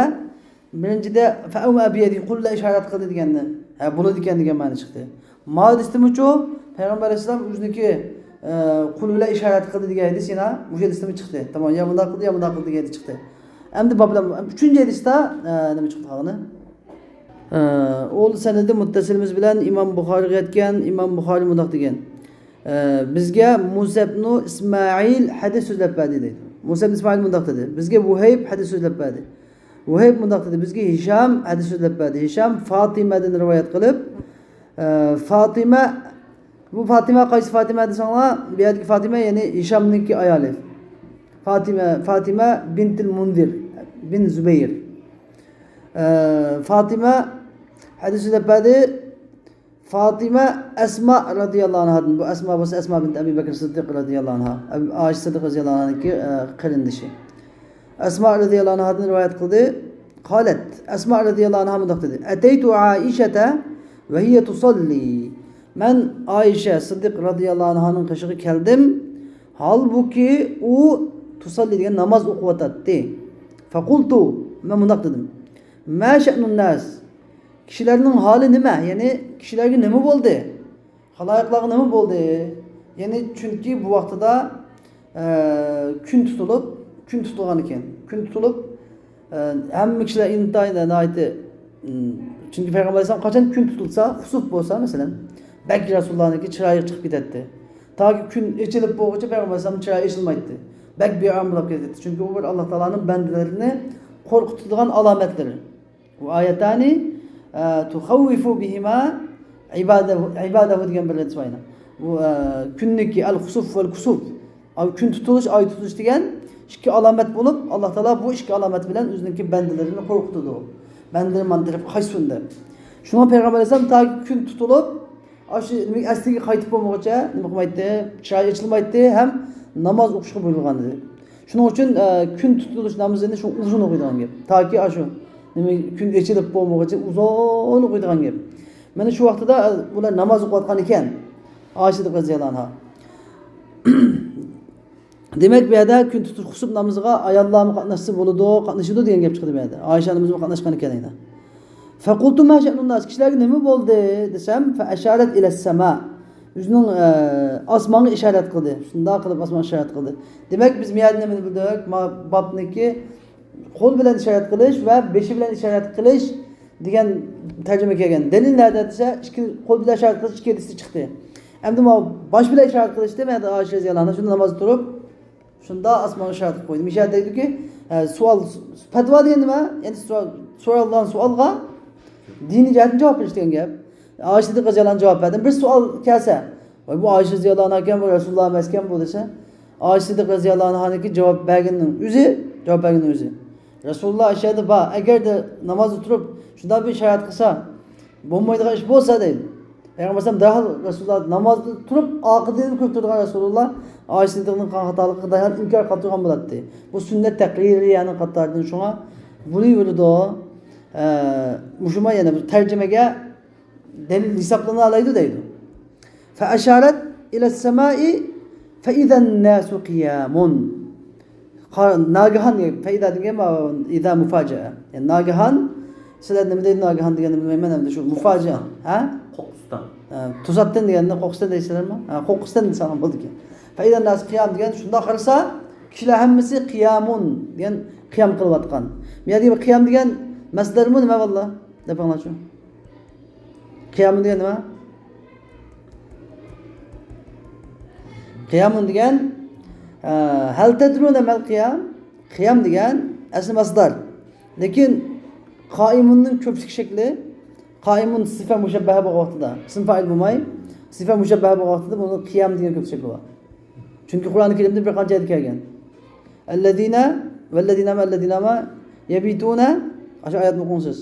بىرىنچىدە، فەئەۋمە بىيەدىھى، قول بىلەن ئىشارەت قىلدى دېگەندە، ھە، بولىدىكەن دېگەن مەنە چىقتى. ماۋۇ ھەدىستىمۇچۇ، پەيغەمبەر ئەلەيھىسسالام ئۆزىنىڭكى، ئە، قولى بىلەن ئىشارەت قىلدى دېگەن ھەدىس يەنە مۇشۇ ھەدىستىمۇ چىقتى. تامام، يا مۇنداق قىلدى، يا مۇنداق قىلدى دېگەن ھەدىس چىقتى. ئەمدى باب بىلەن، ئۈچىنچى ھەدىستە، ئە، نېمە چىقتى قالغىنى؟ ئە، ئۇ سەنىدى مۇتتەسىلىمىز بىلەن ئىمام بۇخارىغا يەتكەن، ئىمام بۇخارى مۇنداق دېگەن. ئە، بىزگە مۇسە ئىبنۇ ئىسمائىل ھەدىس سۆزلەپ بەردى دەيدۇ. مۇسەئىب ئىسمائىل مۇنداق دېدى، بىزگە ۋۇھەيب ھەدىس سۆزلەپ بەردى. ۋۇھەيب مۇنداق دېدى، بىزگە ھىشام ھەدىس سۆزلەپ بەردى. ھىشام فاتىمەدىن رىۋايەت قىلىپ، ئە، فاتىمە، بۇ فاتىمە قايسى فاتىمە دېسەڭلار، بۇ يەردىكى فاتىمە، يەنى ھىشامنىڭكى ئايالى. فاتىمە، فاتىمە بىنتىل مۇنزىر بىن زۇبەير. ئە، فاتىمە ھەدىس سۆزلەپ بەردى. فاتىمە ئەسما رەزىياللاھۇ ئەنھادىن، بۇ ئەسما بولسا ئەسما بىنت ئەبى بەكر سىددىق رەزىياللاھۇ ئەنھا، ئەبى، ئائىشە سىددىق رەزىياللاھۇ ئەنھانىڭكى، ئە، قېرىندىشى. ئەسما رەزىياللاھۇ ئەنھادىن رىۋايەت قىلدى. قالەت، ئەسما رەزىياللاھۇ ئەنھا مۇنداق دېدى، ئەتەيتۇ ئائىشەتە ۋە ھىيە تۇساللى. مەن ئائىشە سىددىق رەزىياللاھۇ ئەنھانىڭ قېشىغا كەلدىم، ھالبۇكى ئۇ تۇساللى دېگەن ناماز ئوقۇۋاتاتتى. فەقۇلتۇ، مەن مۇنداق دېدىم، ما شەئنۇن ناس، كىشىلەرنىڭ ھالى نېمە؟ يەنى كىشىلەرگە نېمە بولدى؟ خالايىقلارغا نېمە بولدى؟ يەنى چۈنكى بۇ ۋاقتىدا، ئە، كۈن تۇتۇلۇپ، كۈن تۇتۇلغان ئىكەن. كۈن تۇتۇلۇپ، ئە، ھەممە كىشىلەر ئىنتايىن ناھايىتى، ئىم، چۈنكى پەيغەمبەر ئەلەيھىسسالام قاچان كۈن تۇتۇلسا، خۇسۇپ بولسا، مەسىلەن، بەك رەسۇلۇللانىڭكى چىرايى چىقىپ كېتەتتى. تاكى كۈن ئېچىلىپ بولغۇچە پەيغەمبەر ئەلەيھىسسالام چىرايى ئېچىلمايتتى. بەك بىئارام بولۇپ كېتەتتى. چۈنكى ئۇ بىر ئاللا تائالانىڭ بەندىلىرىنى قورقۇتىدىغان ئالامەتلىرى. وآيتان، ئە، تخوف بهما عباده، عباده دېگەن بىر ھەدىس بار يەنە. بۇ، ئە، كۈننىكى، الخسوف والكسوف. ئاي، كۈن تۇتۇلۇش، ئاي تۇتۇلۇش دېگەن ئىككى ئالامەت بولۇپ، ئاللا تائالا بۇ ئىككى ئالامەت بىلەن ئۆزىنىڭكى بەندىلىرىنى قورقۇتىدۇ. بەندىلىرى مانا تەرەپكە قايتسۇن دەپ. شۇڭا پەيغەمبەر ئەلەيھىسسالام تاكى كۈن تۇتۇلۇپ، ئاشۇ نېمە ئەسلىگە قايتىپ بولمىغۇچە نېمە قىلمايتتى؟ چىرايى ئېچىلمايتتى ھەم ناماز ئوقۇشقا بۇيرۇلغان ئىدى. شۇنىڭ ئۈچۈن، ئە، كۈن تۇتۇلۇش نامىزىنى شۇ ئۇزۇن ئوقۇيدىغان گەپ. تاكى ئاشۇ نېمە كۈن ئېچىلىپ بولمىغۇچە ئۇزۇن ئوقۇيدىغان گەپ. مانا شۇ ۋاقتىدا، ئە، بۇلار ناماز ئوقۇۋاتقان ئىكەن. ئائىشە رەزىياللاھۇ ئەنھا. دېمەك، بۇ يەردە كۈن تۇتۇش خۇسۇف نامىزىغا ئاياللارمۇ قاتناشسا بولىدۇ، قاتنىشىدۇ دېگەن گەپ چىقتى بۇ يەردە. ئائىشە ئانىمىزمۇ قاتناشقان ئىكەن ئەينەن. فقلت ما شأن الناس، كىشىلەرگە نېمە بولدى دېسەم، فأشارت إلى السماء، ئۆزىنىڭ، ئە، ئاسمانغا ئىشارەت قىلدى. شۇنداق قىلىپ ئاسمانغا ئىشارەت قىلدى. دېمەك، بىز بۇ يەردە نېمىنى بىلدۇق؟ ما-، بابنىكى قول بىلەن ئىشارەت قىلىش ۋە بېشى بىلەن ئىشارەت قىلىش دېگەن تەرجىمە كەلگەن. دەلىل نەدە دېسە، ئىككى قول بىلەن ئىشارەت قىلىش ئىككىلىسى چىقتى. ئەمدى ماۋۇ باش بىلەن ئىشارەت قىلىشتى، مەن ئائىشە رەزىياللاھۇ ئەنھا شۇنداق نامازدا تۇرۇپ، شۇنداق ئاسمانغا ئىشارەت قىلىپ قويدى. مىشا دەيدۇكى، ئە، سوئال، پەتىۋا دېگەن نېمە؟ يەنى سوئال، سورالغان سوئالغا دىنىي جەھەتتىن جاۋاب بېرىش دېگەن گەپ. ئائىشە رەزىياللاھۇ ئەنھا جاۋاب بەردى. بىر سوئال كەلسە، ۋاي، بۇ ئائىشە رەزىياللاھۇ ئەنھا ئىكەن، بۇ رەسۇلۇللا ئەمەسكەن بۇ دېسە، ئائىشە سىددىقە رەزىياللاھۇ ئەنھانىڭكى جاۋاب بەرگىنىنىڭ ئۆزى، جاۋاب بەرگىنىنىڭ ئۆزى. رەسۇلۇللا ئەشەدە بار، ئەگەردە نامازدا تۇرۇپ شۇنداق بىر ئىشارەت قىلسا، بولمايدىغان ئىش بولسا دەيدۇ. پەيغەمبەر ئەلەيھىسسالام دەرھال رەسۇلۇللا نامازدا تۇرۇپ ئارقىدىن كۆرۈپ تۇرىدىغان رەسۇلۇللا ئائىشە سىددىقىنىڭ قىلغان خاتالىقىغا دەرھال ئىنكار قىلىپ تۇرغان بولاتتى. بۇ سۈننەت تەقرىرىيەنىڭ قاتارىدىن شۇڭا بولۇۋېرىدۇ. ئە، مۇشۇما يەنە بىر تەرجىمىگە دەلىل ھېسابلىنالايدۇ دەيدۇ. فأشارت إلى السماء فإذا الناس قيام. قا-، ناگىھان، فإذا دېگەن، ئىزا مۇفاجىئە. يەنى ناگىھان، سىلەر نېمە دەيدۇ ناگىھان دېگەننى بىلمەيمەن ئەمدى، شۇ مۇفاجىئە. ھە؟ قوقۇستان. ھە، توساتتىن دېگەننى قوقۇستان دەيسىلەرمۇ؟ ھە، قوقۇستان دېسەڭ بولىدىكەن. فإذا الناس قيام دېگەن، شۇنداق قارىسا، كىشىلەر ھەممىسى قىيامۇن دېگەن، قىيام قىلىۋاتقان. بۇ يەردىكى قىيام دېگەن مەسدەرمۇ نېمە بالىلار؟ دەپ ئاڭلاشۇ. قىيامۇن دېگەن نېمە؟ قىيامۇن دېگەن، ئە، ھەل تەدرۇنە مەل قىيام؟ قىيام دېگەن ئەسلى مەسدەر. لېكىن قائىمۇننىڭ كۆپلۈك شەكلى، قائىمۇن سىفە مۇشەببەھە بولغان ۋاقتىدا، ئىسىم فائىل بولماي، سىفە مۇشەببەھە بولغان ۋاقتىدا بۇنىڭ قىيام دېگەن كۆپلۈك شەكلى بار. چۈنكى قۇرئان كەرىمدە بىر قانچە ئايەتتە كەلگەن. الذين، والذين ما، الذين ما يبيتون، ئاشۇ ئايەتنى ئوقۇڭ سىز.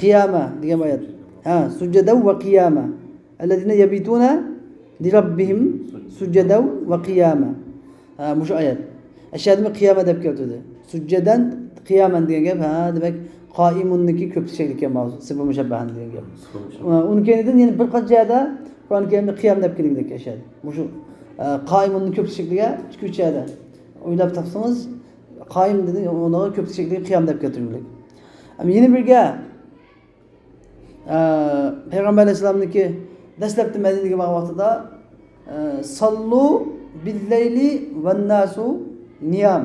قىياما دېگەن ئايەت. ھە، سۇججەدەن ۋە قىياما. الذين يبيتون لربهم سجدا وقياما. ھە، مۇشۇ ئايەت. ئەشەدىمۇ قىياما دەپ كەلتۈردى. سۇججەدەن قىيامەن دېگەن گەپ، ھە، دېمەك، قائىمۇننىكى كۆپلۈك شەكلى ئىكەن ماۋۇ، سىفە مۇشەببەھەن دېگەن گەپ. سىفە مۇشەببەھە. ئۇنىڭ كەينىدىن يەنە بىر قانچە يەردە قۇرئان كەرىمدە قىيام دەپ كەلگەندەك ئەشەدە. مۇشۇ، ئە، قائىمۇننىڭ كۆپلۈك شەكلىگە ئىككى، ئۈچ يەردە ئويلاپ تاپسىڭىز، قائىم دېدى، ئۇنىڭغا كۆپلۈك شەكلىگە قىيام دەپ كەلتۈرگەنلىك. ئەمما يەنە بىرگە، ئە، پەيغەمبەر ئەلەيھىسسالامنىڭكى دەسلەپتە مەدىنىگە بارغان ۋاقتىدا، ئە، ساللۇ بىللەيلى ۋەنناسۇ نىيام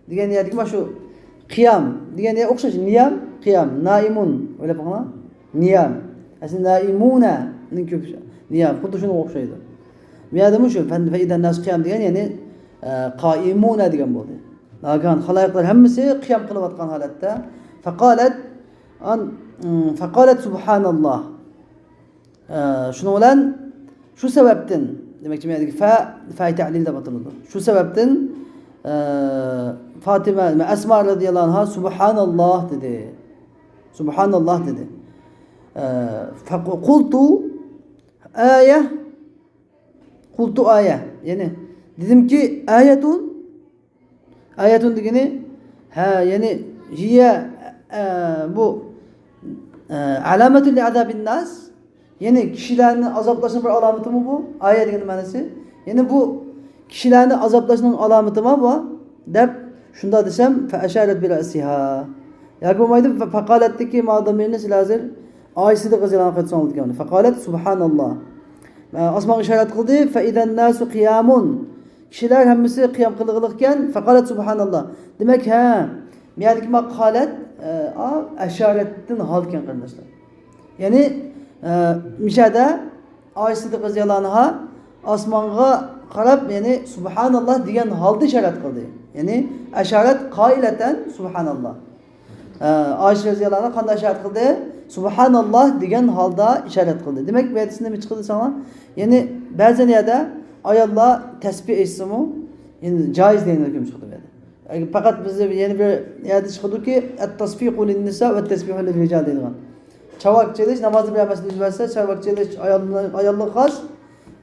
دېگەن يەردىكى مانا شۇ قىيام دېگەن يەر ئوخشاش. نىيام، قىيام، نائىمۇن. ئويلاپ بېقىڭلار. نىيام. ئەسلى نائىمۇنەنىڭ كۆپ نىيام. خۇددى شۇنىڭغا ئوخشايدۇ. بۇ يەردىمۇ شۇ، فەن-، فەئىدەن ناسۇ قىيام دېگەن، يەنى، ئە، قائىمۇنە دېگەن بولدى. ناگىھان خالايىقلار ھەممىسى قىيام قىلىۋاتقان ھالەتتە. فقالت، ئان-، فقالت سبحان الله. ئە، شۇنىڭ بىلەن شۇ سەۋەبتىن، دېمەكچى، مەندىكى فە، فەئى تەلىل دەپ ئاتىلىدۇ. شۇ سەۋەبتىن، ئە، فاتىمە، ئەسما رەزىياللاھۇ ئەنھا سۇبھاناللاھ دېدى. سۇبھاناللاھ دېدى. ئە، فەقۇ-، قۇلتۇ ئايە، قۇلتۇ ئايە. يەنى دېدىمكى، ئايەتۇن، ئايەتۇن دېگىنى، ھە، يەنى، ھىيە، ئە، بۇ، ئە، ئالامەتۇن لىئازابىن ناس، يەنى كىشىلەرنى ئازابلاشنىڭ بىر ئالامىتىمۇ بۇ؟ ئايە دېگەن مەنىسى. يەنى بۇ كىشىلەرنى ئازابلاشنىڭ ئالامىتىمۇ بۇ؟ دەپ شۇنداق دېسەم، فەئەشارەت بىرەسىھا. ياكى بولمايدۇ، فەقالەتتىكى ما دامىرنى سىلەر ھازىر ئائىشە سىددىقە رەزىياللاھۇ ئەنھاغا قايتساڭلار دېگەن. فەقالەت سۇبھاناللاھ. ئاسمانغا ئىشارەت قىلدى. فەئىزەن ناسۇ قىيامۇن. كىشىلەر ھەممىسى قىيام قىلغىلىقكەن. فەقالەت سۇبھاناللاھ. دېمەك، ھە، مۇ يەردىكى ما قالەت، ئە، ئا، ئەشارەتتىن ھالكەن، قېرىنداشلار. يەنى، ئە، مىشەدە ئائىشە سىددىقە رەزىياللاھۇ ئەنھا ئاسمانغا قاراپ، يەنى سۇبھاناللا دېگەن ھالدا ئىشارەت قىلدى. يەنى ئەشارەت قائىلەتەن سۇبھاناللا. ئە، ئائىشە رەزىياللاھۇ ئەنھا قانداق ئىشارەت قىلدى؟ سۇبھاناللا دېگەن ھالدا ئىشارەت قىلدى. دېمەك، بۇ ھەدىستىن نېمە چىقىدۇ دېسەڭلار؟ يەنى بەزى يەردە ئاياللار تەسبىھ ئېيتسىمۇ، يەنى جايىز دېگەن ھۆكۈم چىقىدۇ بۇ يەردە. پەقەت بىز يەنە بىر يەردە چىقىدۇكى، ئەت-تەسفىقۇ لىننىسا ۋە تەسبىھۇ لىررىجال دەيدىغان. چاۋاك چېلىش، نامازدا بىر ھەممىسىنى ئۆزى بەرسە، چاۋاك چېلىش ئايالنىڭ، ئاياللىققا خاس،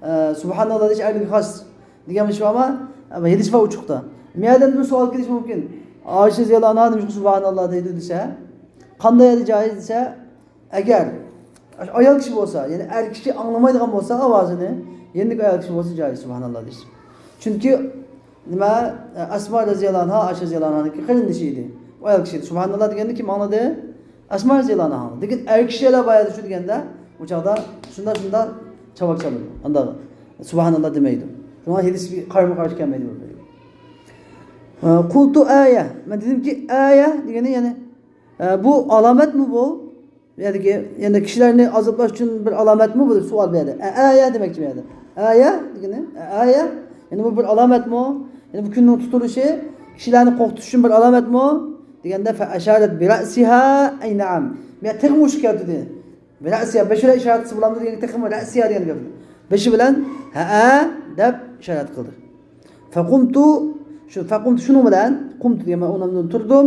ئە، سۇبھاناللا دېيىش ئەرلىككە خاس دېگەن بىر ئىش بارمۇ؟ ئە، ھەدىس بار ئوچۇقتا. بۇ يەردىن بىر سوئال كېلىشى مۇمكىن. ئائىشە رەزىياللاھۇ ئەنھا نېمىشقا سۇبھاناللا دەيدۇ دېسە، قانداق يەردە جايىز دېسە، ئەگەر ئايال كىشى بولسا، يەنى ئەر كىشى ئاڭلىمايدىغان بولسا ئاۋازىنى، يەنىك ئايال كىشى بولسا جايىز سۇبھاناللا دېيىش. چۈنكى نېمە، ئەسما رەزىياللاھۇ ئەنھا، ئائىشە رەزىياللاھۇ ئەنھانىڭكى قېرىندىشى ئىدى. ئۇ ئايال كىشى ئىدى. سۇبھاناللا دېگەندە كىم ئاڭلىدى؟ ئەسما رەزىياللاھۇ ئەنھا. لېكىن ئەر كىشىلەر بار ئىدى شۇ دېگەندە، ئۇ چاغدا شۇنداق، شۇنداق چاۋاك چالىدۇ. ئانداق سۇبھاناللا دېمەيدۇ. شۇڭا ھەدىس قارىمۇ قارشى كەلمەيدۇ. قۇلتۇ ئايە. مەن دېدىمكى، ئايە دېگىنى يەنى، ئە، بۇ ئالامەتمۇ بۇ؟ يەنى، يەنى كىشىلەرنى ئازابلاش ئۈچۈن بىر ئالامەتمۇ بۇ دەپ سوئال بەردى. ئە، ئايە دېمەكچى بۇ يەردە. ئايە دېگىنى، ئە، ئايە. يەنى بۇ بىر ئالامەتمۇ؟ يەنى بۇ كۈننىڭ تۇتۇلۇشى كىشىلەرنى قورقۇتۇش ئۈچۈن بىر ئالامەتمۇ؟ دېگەندە، فەئەشارەت بىرەسىھا، ئەي نەئەم. مەن تېخىمۇ ئۇشۇ كەلتۈردى. بىرەسىھا، بېشى بىلەن ئىشارە قىلسا بولامدۇ دېگەن، تېخىمۇ رەسىھا دېگەن گەپ. بېشى بىلەن، ھەئە دەپ ئىشارەت قىلدى. فەقۇمتۇ، شۇ فەقۇمتۇ شۇنىڭ بىلەن، قۇمتۇ دېگەن مەن ئورنۇمدىن تۇردۇم.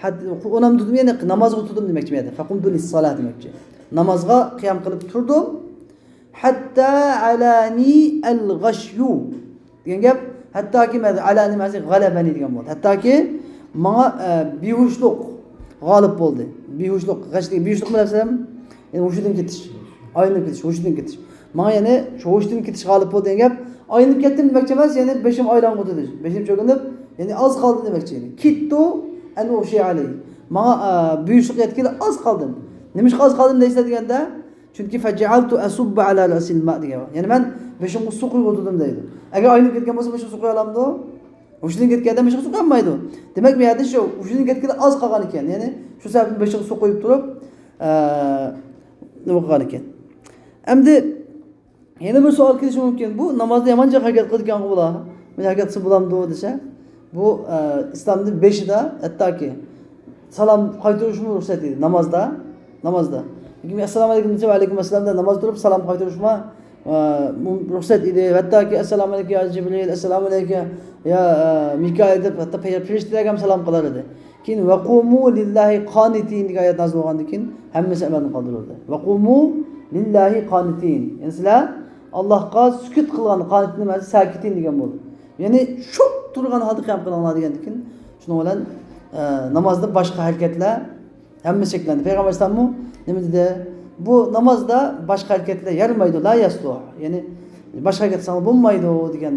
ھەت-، ئورنۇمدىن تۇردۇم، يەنى نامازغا تۇردۇم دېمەكچى بۇ يەردە. فەقۇمتۇ لىسسالاھ دېمەكچى. نامازغا قىيام قىلىپ تۇردۇم. ھەتتا ئالانى ئەل غەشيۇ دېگەن گەپ. ھەتتاكى مەنە ئالانى مەنىسى غەلەبەنى دېگەن بولدى. ھەتتاكى ماڭا، ئە، بىھوشلۇق غالىب بولدى. بىھوشلۇق، غەش دېگەن بىھوشلۇق بىلەن، يەنى ھوشىدىن كېتىش، ئايلىنىپ كېتىش، ھوشىدىن كېتىش. ماڭا يەنى شۇ ھوشىدىن كېتىش غالىب بولدى دېگەن گەپ. ئايلىنىپ كەتتىم دېمەكچى ئەمەس، يەنى بېشىم ئايلانغۇدى، بېشىم چۆكۈنۈپ، يەنى ئاز قالدى دېمەكچى. يەنى كىتتۇ ئەن ئۇغشىيە ئەلەيھ. ماڭا، ئە، بىھوشلۇق يەتكىلى ئاز قالدىم. نېمىشقا ئاز قالدىم دەيسىلەر دېگەندە، چۈنكى فەجەئەلتۇ ئەسۇببۇ ئەلا رەئسىل ماء دېگەن. يەنى مەن بېشىمغا سۇ قۇيۇۋاتىدىم دەيدۇ. ئەگەر ئايلىنىپ كەتكەن بولسا بېشىغا سۇ قۇيالامدۇ؟ ھوشىدىن كەتكەندە بېشىغا سۇ قۇيالمايدۇ. دېمەك، بۇ يەردە شۇ ھوشىدىن كەتكىلى ئاز قالغان ئىكەن. يەنى شۇ سەۋەبتىن بېشىغا سۇ قۇيۇپ تۇرۇپ، ئە، نېمە قىلغان ئىكەن. ئەمدى يەنە بىر سوئال كېلىشى مۇمكىن. بۇ نامازدا يامان جىق ھەرىكەت قىلىدىكەنغۇ بۇلار. مۇنداق ھەرىكەت قىلسا بولامدۇ دېسە، بۇ، ئە، ئىسلامنىڭ بېشىدا ھەتتاكى سالام قايتۇرۇشمۇ رۇخسەت ئىدى نامازدا. نامازدا. لېكىن ئەسسالامۇ ئەلەيكۇم دېسە، ۋەئەلەيكۇم ئەسسالام دەپ ناماز تۇرۇپ سالام قايتۇرۇشمۇ، ئە، مۇ-، رۇخسەت ئىدى. ھەتتاكى ئەسسالامۇ ئەلەيكۇم يا جىبرىل، ئەسسالامۇ ئەلەيكۇم يا، ئە، مىكائىل دەپ ھەتتا پەي-، پەرىشتىلەرگە ھەم سالام قىلار ئىدى. كېيىن ۋەقۇمۇ لىللاھى قانىتىن دېگەن ئايەت نازىل بولغاندىن كېيىن ھەممىسى ئەمەلدىن قالدۇرۇلدى. ۋەقۇمۇ لىللاھى قانىتىن. يەنى سىلەر ئاللاھقا سۈكۈت قىلغان، قانىتىن مەنىسى ساكىتىن دېگەن بولدى. يەنى شۇت تۇرغان ھالدا قىيام قىلىڭلار دېگەندىن كېيىن، شۇنىڭ بىلەن، ئە، نامازدا باشقا ھەرىكەتلەر ھەممىسى چەكلەندى. پەيغەمبەر ئەلەيھىسسالاممۇ نېمە دېدى؟ بۇ نامازدا باشقا ھەرىكەتلەر يارىمايدۇ، لا يەسلۇھ. يەنى باشقا ھەرىكەت قىلساڭلار بولمايدۇ دېگەن.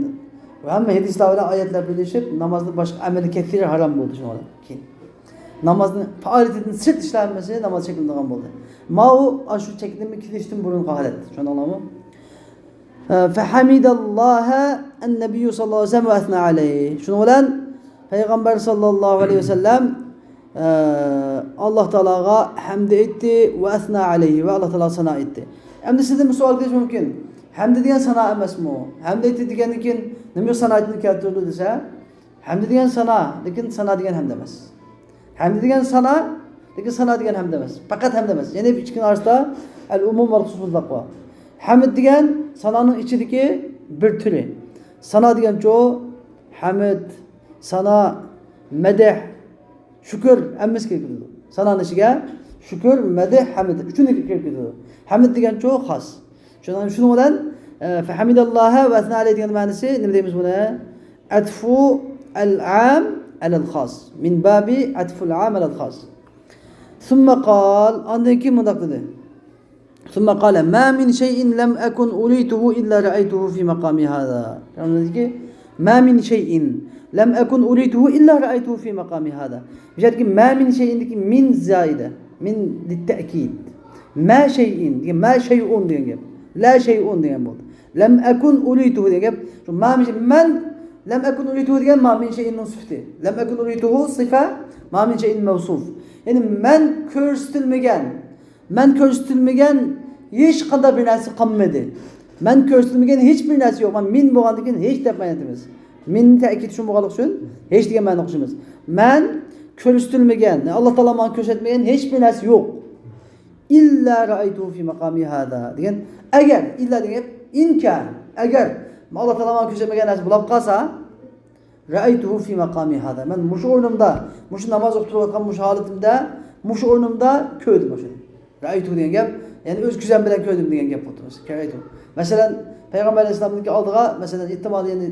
ۋە ھەممە ھەدىسلەر بىلەن ئايەتلەر بىرلىشىپ، نامازدا باشقا ئەمەلىي كەسىر ھارام بولدى شۇنىڭ بىلەن كېيىن. نامازنى پائالىيىتىدىن سىرت ئىشلار ھەممىسى ناماز چەكلىنىدىغان بولدى. ماۋۇ ئاشۇ چەكلىمە كېلىشتىن بۇرۇنقى ھالەت. چۈشەندىڭلارمۇ؟ ئە، فەھەمىدەللاھە ئەننەبىييۇ سەللەللاھۇ ئەلەيھى ۋەسەللەم ۋە ئەسنا ئەلەيھى. شۇنىڭ بىلەن پەيغەمبەر سەللەللاھۇ ئەلەيھى ۋەسەللەم، ئە، ئاللاھ تائالاغا ھەمد ئېيتتى ۋە ئەسنا ئەلەيھى ۋە ئاللاھ تائالاغا سانا ئېيتتى. ئەمدى سىزدىن بىر سوئال كېلىشى مۇمكىن. ھەمدە دېگەن سانا ئەمەسمۇ؟ ھەمد ئېيتتى دېگەندىن كېيىن نېمە سانا ئېيتتىنى كەلتۈردى دېسە، ھەمدە دېگەن سانا، لېكىن سانا دېگەن ھەمد ئەمەس. ھەمدە دېگەن سانا، لېكىن سانا دېگەن ھەمد ئەمەس. پەقەت ھەمد ئەمەس. يەنى ئىككىنىڭ ئارىسىدا ئەل ئۇمۇم ۋەل خۇسۇس مۇتلەق بار. ھەمد دېگەن سانانىڭ ئىچىدىكى بىر تۈرى. سانا دېگەنچۇ، ھەمد، سانا، مەدھ، شۈكۈر ھەممىسى كىرىپ كېتىدۇ. سانانىڭ ئىچىگە شۈكۈر، مەدھ، ھەمد ئۈچىنى كىرىپ كېتىدۇ. ھەمد دېگەنچۇ خاس. شۇنىڭ، شۇنىڭ بىلەن، ئە، فەھەمىدەللاھە ۋە ئەسنا ئەلەيھى دېگەن مەنىسى نېمە دەيمىز بۇنى؟ ئەتفۇ ئەل ئام ئەلەل خاس. مىن بابى ئەتفۇل ئام ئەلەل خاس. ثم قال، ئاندىن كېيىن مۇنداق دېدى. ثم قال، ما من شيء لم أكن أريته إلا رأيته في مقامي هذا. يەنى دېدىكى، ما من شيء لم أكن أريته إلا رأيته في مقامي هذا. بۇ يەردىكى ما من شيء دىكى مىن زائىدە. مىن لىتتەئكىد. ما شيء دېگەن، ما شيء دېگەن گەپ. لا شيء دېگەن بولدى. لم أكن أريته دېگەن گەپ. شۇ ما من شيء، مەن لم أكن أريته دېگەن ما من شيء نىڭ سۈپىتى. لم أكن أريته صفة، ما من شيء موصوف. يەنى مەن كۆرسىتىلمىگەن، مەن كۆرسىتىلمىگەن ھېچقانداق بىر نەرسە قالمىدى. مەن كۆرسىتىلمىگەن ھېچ بىر نەرسە يوق. مانا مىن بولغاندىن كېيىن ھېچ دەپ مانا ئېيتىمىز. مىننى تەكىت شۇ بولغانلىقى ئۈچۈن ھېچ دېگەن مەنىنى ئوخشىمىز. مەن كۆرسىتىلمىگەن، ئاللا تائالا ماڭا كۆرسەتمىگەن ھېچ بىر نەرسە يوق. ئىللا رەئەيتۇھۇ فى ماقامى ھازا دېگەن، ئەگەر، ئىللا دېگەن گەپ، ئىن كان، ئەگەر ئاللا تائالا ماڭا كۆرسەتمىگەن نەرسە بولۇپ قالسا، رەئەيتۇھۇ فى ماقامى ھازا، مەن مۇشۇ ئورنۇمدا، مۇشۇ ناماز ئوقۇپ تۇرۇۋاتقان مۇشۇ ھالىتىمدە، مۇشۇ ئورنۇمدا كۆردۈم مۇشۇنى. رەئەيتۇ دېگەن گەپ، يەنى ئۆز كۆزۈم بىلەن كۆردۈم دېگەن گەپ بولۇپ تۇرىدۇ. رەئەيتۇ. مەسىلەن، پەيغەمبەر ئەلەيھىسسالامنىڭكى ئالدىغا، مەسىلەن، ئېھتىمال، يەنى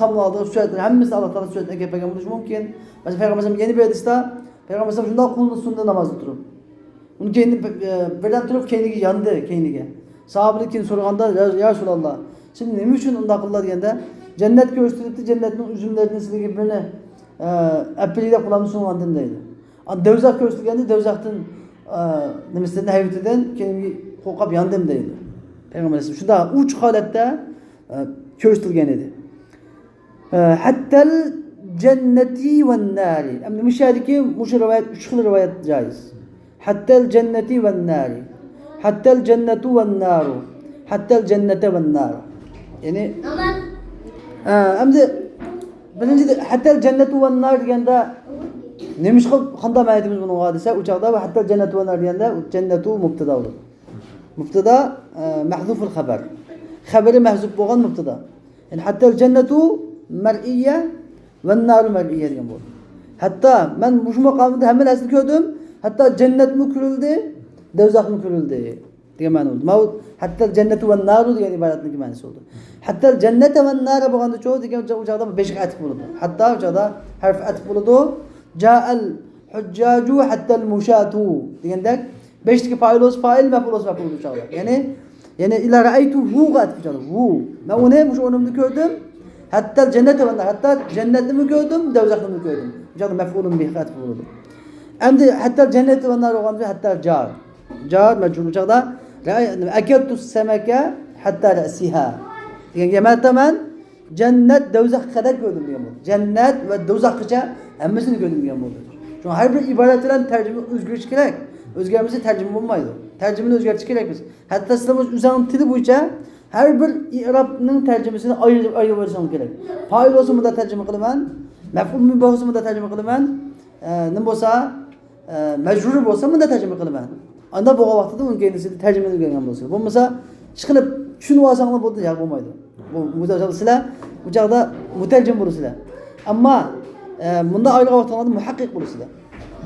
تامنىڭ ئالدىغا سۈرەتلەر، ھەممىسىنى ئاللا تائالا سۈرەتلەرگە ئەكەپ بەرگەن بولۇشى مۇمكىن. مەسىلەن، پەيغەمبەر ئەلەيھىسسالام يەنە بىر ھەدىستە، پەيغەمبەر ئەلەيھىسسالام شۇنداق قۇلۇنۇپ سۈننەت نامازدا تۇرۇپ. ئۇنىڭ كەينىدىن، ئە، بىردەم تۇرۇپ كەينىگە ياندى، كەينىگە. ساھابىلەر كېيىن سورىغاندا، يا، يا رەسۇلاللا، سىز نېمە ئۈچۈن ئۇنداق قىلدىڭ دېگەندە، جەننەت كۆرسىتىلىپتۇ، جەننەتنىڭ ئۈزۈملىرىدىن سىلەرگە بىرنى، ئە، ئەپ بېرەي دەپ قۇلامنى سۇنغانىدىم دەيدۇ. ئا، دوزاخ كۆرسىتىلگەندە دوزاختىن، ئە، نېمىسىدىن، ھەيۋىتىدىن كېيىن قورقۇپ ياندىم دەيدۇ. پەيغەمبەر ئەلەيھىسسالام شۇنداق ئوچۇق ھالەتتە، ئە، كۆرسىتىلگەن ئىدى. ئە، ھەتتەل جەننەتى ۋەننارى. ئەمدى مۇشۇ يەردىكى مۇشۇ رىۋايەت، ئۈچ خىل رىۋايەت جايىز. ھەتتەل جەننەتى ۋەننارى. ھەتتەل جەننەتۇ ۋەننارۇ. ھەتتەل جەننەتە ۋەننار. يەنى، ئە، ئەمدى بىرىنچىدە، ھەتتەل جەننەتۇ ۋەننار دېگەندە، نېمىشقا، قانداق مەن ئېيتىمىز بۇنىڭغا دېسە، ئۇ چاغدا ۋە ھەتتەل جەننەتۇ ۋەننار دېگەندە، جەننەتۇ مۇبتەدا بولىدۇ. مۇبتەدا، ئە، مەھزۇفۇل خەبەر. خەبىرى مەھزۇپ بولغان مۇبتەدا. يەنى، ھەتتەل جەننەتۇ مەرئىيە ۋەننارۇ مەرئىيە دېگەن بولدى. ھەتتا مەن مۇشۇ ماقامدا ھەممە نەرسىنى كۆردۈم، ھەتتا جەننەتمۇ كۆرۈلدى، دوزاخمۇ كۆرۈلدى دېگەن مەنە بولدى. ماۋۇ ھەتتەل جەننەتۇ ۋەننارۇ دېگەن ئىبارەتنىڭكى مەنىسى بولدى. ھەتتەل جەننەتە ۋەننارە بولغاندىچۇ دېگەن ئۇ چاغدا بېشىغا ئەتىپ بولىدۇ. ھەتتا ئۇ چاغدا ھەرپ ئەتىپ بولىدۇ. جائەل ھۇججاجۇ ھەتتەل مۇشاتۇ دېگەندەك، بېشىدىكى پائىل بولسا پائىل، مەپئۇل بولسا مەپئۇل بۇ چاغدا. يەنى، يەنى ئىللا رەئەيتۇھۇغا ئەتىپ بۇ چاغدا. ھۇ. مەن ئۇنى مۇشۇ ئورنۇمدا كۆردۈم. ھەتتەل جەننەتە ۋەننار. ھەتتا جەننەتنىمۇ كۆردۈم، دوزاخنىمۇ كۆردۈم. بۇ چاغدا مەپئۇلۇن بىھىغا ئەتىپ بولىدۇ. ئەمدى ھەتتەل جەننەتە ۋەننار بولغان ھەتتا جار. جار مەجرۇر بۇ چاغدا. رەئەي-، ئەكەلتۇ سەمەكە ھەتتا رەسىھا دېگەن گەپ. ھەتتا مەن جەننەت، دوزاخقا قەدەر كۆردۈم دېگەن بولدى. جەننەت ۋە دوزاخقىچە ھەممىسىنى كۆردۈم دېگەن بولدى. شۇڭا ھەر بىر ئىبارەت بىلەن تەرجىمە ئۆزگىرىشى كېرەك. ئۆزگەرمىسە تەرجىمە بولمايدۇ. تەرجىمىنى ئۆزگەرتىش كېرەك بىز. ھەتتا سىلەر ئۆزۈڭنىڭ تىلى بويىچە ھەر بىر ئىئرابنىڭ تەرجىمىسىنى ئايرىپ، ئايرىپ ئېلىشىڭ كېرەك. پائىل بولسا مۇنداق تەرجىمە قىلىمەن، مەپئۇل بىھ بولسا مۇنداق تەرجىمە قىلىمەن، ئە، نېمە بولسا، ئە، مەجرۇر بولسا مۇنداق تەرجىمە قىلىمەن. ئانداق بولغان ۋاقتىدا ئۇنىڭ كەينىسىدە تەرجىمىنى ئۆگەنگەن بولسا. بولمىسا، ئىشقىلىپ چۈشىنىۋالساڭلار بولدى، ياق، بولمايدۇ. بۇ، بۇ سىلەر ئۇ چاغدا مۇتەرجىم بولىسىلەر. ئەمما، ئە، مۇنداق ئايرىلغان ۋاقتىڭلاردا مۇھەققىق بولىسىلەر.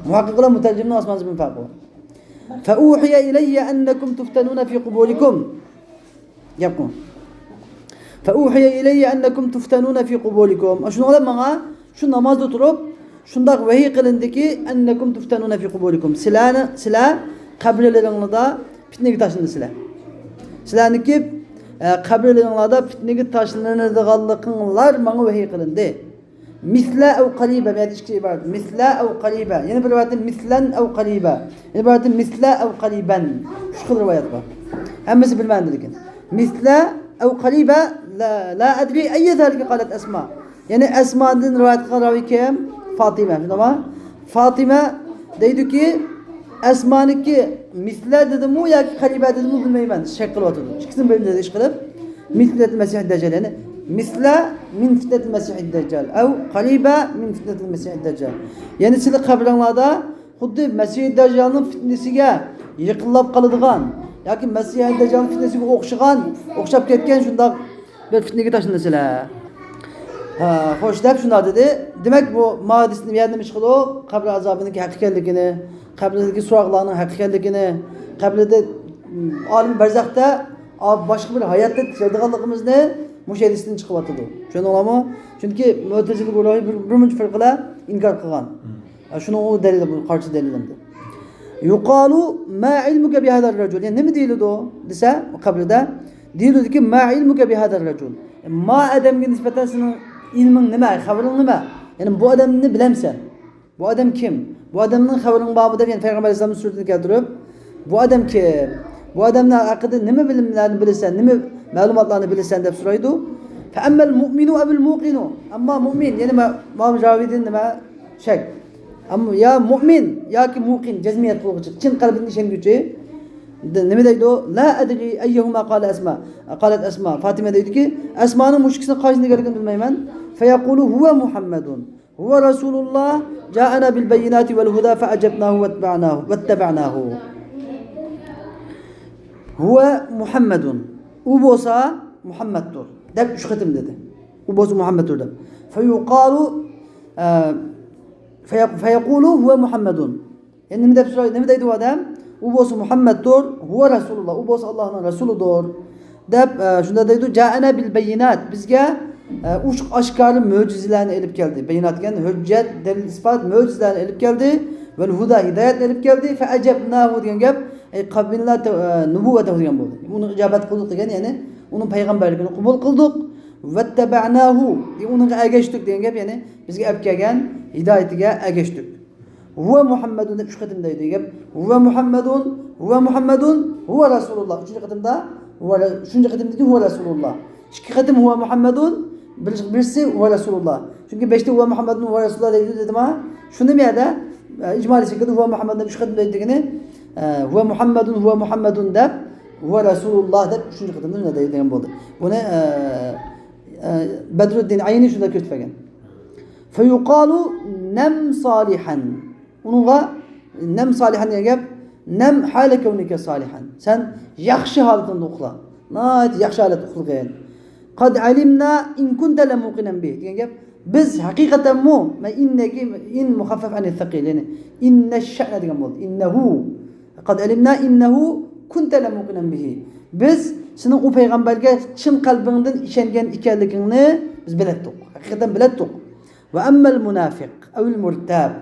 مۇھەققىق بىلەن مۇتەرجىمنىڭ ئاسمان زېمىن پەرقى بار. فأوحي إلي أنكم تفتنون في قبوركم. گەپمۇ. فأوحي إلي أنكم تفتنون في قبوركم. شۇنىڭ بىلەن ماڭا شۇ نامازدا تۇرۇپ، شۇنداق ۋەھىي قىلىندىكى، أنكم تفتنون في قبوركم. سىلەرنى، سىلەر قەبرىلىرىڭلاردا پىتنىگە تاشلىنىسىلەر. سىلەرنىڭكى، ئە، قەبرىلىرىڭلاردا پىتنىگە تاشلىنىدىغانلىقىڭلار ماڭا ۋەھىي قىلىندى. مىسلە ئەۋ قەرىبە، بۇ يەردە ئىككى ئىبارەت. مىسلە ئەۋ قەرىبە. يەنە بىر رىۋايەتتە مىسلەن ئەۋ قەرىبە. يەنە بىر رىۋايەتتە مىسلە ئەۋ قەرىبەن. ئۈچ خىل رىۋايەت بار. ھەممىسى بىر مەنىدە لېكىن. مىسلە ئەۋ قەرىبە، لا، لا ئەدرى ئەييە زالىكە قالەت ئەسما. يەنى ئەسمادىن رىۋايەت قىلغان راۋى كىم؟ فاتىمە. شۇنداقمۇ؟ فاتىمە دەيدۇكى، ئەسمانىڭكى مىسلە دېدىمۇ ياكى قەرىبە دېدىمۇ بىلمەيمەن، شەك قىلىۋاتىدۇ. ئىككىسىنىڭ بىرىنى دېدى، ئىشقىلىپ. مىن فىتنەتىل مەسىھىد دەججال، يەنى مىسلە مىن فىتنەتىل مەسىھىد دەججال، ئەۋ قەرىبە مىن فىتنەتىل مەسىھىد دەججال. يەنى سىلەر قەبرىڭلاردا خۇددى مەسىھىد دەججالنىڭ فىتنىسىگە يېقىنلاپ قالىدىغان ياكى مەسىھىد دەججالنىڭ فىتنىسىگە ئوخشىغان، ئوخشاپ كەتكەن شۇنداق بىر پىتنىگە تاشلىنىسىلەر. ھە، خوش، دەپ شۇنداق دېدى. دېمەك، بۇ ماۋۇ ھەدىستىن بۇ يەردە نېمە ئىش قىلدۇق؟ قەبرە ئازابىنىڭكى ھەقىقەتلىكىنى، قەبرىدىكى سوراقلارنىڭ ھەقىقەتلىكىنى، قەبرىدە، ئالىم بەرزەختە، ئا، باشقا بىر ھاياتتا تىرىلىدىغانلىقىمىزنى مۇشۇ ھەدىستىن چىقىۋاتىدۇ. چۈشەندىڭلارمۇ؟ چۈنكى مۆتەزىلە گۇرۇھى بىر، بىر مۇنچە پىرقىلەر ئىنكار قىلغان. ھە، شۇنىڭ ئۇ دەلىلى، بۇ قارشى دەلىلىمدە. يقال ما علمك بهذا الرجل؟ يەنى نېمە دېيىلىدۇ دېسە، قەبرىدە دېيىلىدۇكى، ما علمك بهذا الرجل؟ ما ئادەمگە نىسبەتەن سېنىڭ ئىلمىڭ نېمە، خەۋىرىڭ نېمە؟ يەنى بۇ ئادەمنى بىلەمسەن؟ بۇ ئادەم كىم؟ بۇ ئادەمنىڭ خەۋىرىڭ بارمۇ دەپ، يەنى پەيغەمبەر ئەلەيھىسسالامنىڭ سۈرىتىنى كەلتۈرۈپ، بۇ ئادەم كىم؟ بۇ ئادەمنىڭ ھەققىدە نېمە بىلىملەرنى بىلىسەن، نېمە مەلۇماتلارنى بىلىسەن دەپ سورايدۇ. فأما المؤمن أو الموقن؟ ئەمما مۇئمىن، يەنى ما-، ماۋۇ راۋىدىن نېمە؟ شەك. ئەمما يا مۇئمىن ياكى مۇقىن، جەزمىيەت قىلغۇچى، چىن قەلبىدىن ئىشەنگۈچى. نېمە دەيدۇ؟ لا أدري أيهما قال أسماء، قالت أسماء. فاتىمە دەيدۇكى، ئەسمانىڭ مۇشۇ ئىككىسىنىڭ قايسىنى دېگەنلىكىنى بىلمەيمەن. فيقول هو محمد، هو رسول الله، جاءنا بالبينات والهدى فأجبناه واتبعناه، واتبعناه. هو محمد، ئۇ بولسا مۇھەممەدتۇر دەپ ئۈچ قېتىم دېدى. ئۇ بولسا مۇھەممەدتۇر دەپ. فيقال، ئە، فيق-، فيقول هو محمد. يەنى نېمە دەپ سوراي-، نېمە دەيدۇ ئۇ ئادەم؟ ئۇ بولسا مۇھەممەدتۇر، هو رسول الله، ئۇ بولسا ئاللاھنىڭ رەسۇلىدۇر دەپ، ئە، شۇنداق دەيدۇ، جاءنا بالبينات، بىزگە، ئە، ئوچۇق ئاشكارا مۆجىزىلەرنى ئېلىپ كەلدى. بەيىنات دېگەن ھۆججەت، دەلىل، ئىسپات، مۆجىزىلەرنى ئېلىپ كەلدى. والهدى، ھىدايەتنى ئېلىپ كەلدى. فأجبناه دېگەن گەپ، أي قبلنا، ئە، نبوته دېگەن بولدى. ئۇنى ئىجابەت قىلدۇق دېگەن، يەنى ئۇنىڭ پەيغەمبەرلىكىنى قوبۇل قىلدۇق. واتبعناه، ئۇنىڭغا ئەگەشتۇق دېگەن گەپ، يەنى بىزگە ئەپ كەلگەن ھىدايىتىگە ئەگەشتۇق. ھۇۋە مۇھەممەدۇن دەپ ئۈچ قېتىم دەيدۇ گەپ. ھۇۋە مۇھەممەدۇن، ھۇۋە مۇھەممەدۇن، ھۇۋە رەسۇلۇللا. ئۈچىنچى قېتىمدا ھۇۋە رە-، ئۈچىنچى قېتىمدىكى ھۇۋە رەسۇلۇللا. ئىككى قېتىم ھۇۋە مۇھەممەدۇن، بىر-، بىرسى ھۇۋە رەسۇلۇللا. چۈنكى بەشتە ھۇۋە مۇھەممەدۇن، ھۇۋە رەسۇلۇللا دەيدۇ دېدىم ھە. شۇنى بۇ يەردە، ئە، ئىجمالىي شەكىلدە ھۇۋە مۇھەممەدۇن دەپ ئۈچ قېتىم دەيدۇ دېگىنى، ئە، ھۇۋە مۇھەممەدۇن، ھۇۋە مۇھەممەدۇن دەپ، ھۇۋە رەسۇلۇللا دەپ ئۈچىنچى قېتىمدا شۇنداق دەيدىغان بولدى. بۇنى، ئە، ئە، بەدرۇددىن ئەينى شۇنداق كۆرسىتىپ بەرگەن. فيقال نم صالحا. ئۇنىڭغا نم صالحا دېگەن گەپ، نم حال كونك صالحا. سەن ياخشى ھالىتىڭدە ئۇخلا. ناھايىتى ياخشى ھالەتتە ئۇخلىغىن. قد علمنا إن كنت لموقنا به دېگەن گەپ، بىز ھەقىقەتەنمۇ، مەن ئىننەكى، ئىن مۇخەففەف ئەنىس سەقىل، يەنى ئىننە شەئنە دېگەن بولدى. ئىننەھۇ. قد علمنا إنه كنت لموقنا به. بىز سېنىڭ ئۇ پەيغەمبەرگە چىن قەلبىڭدىن ئىشەنگەن ئىكەنلىكىڭنى بىز بىلەتتۇق. ھەقىقەتەن بىلەتتۇق. وأما المنافق أو المرتاب.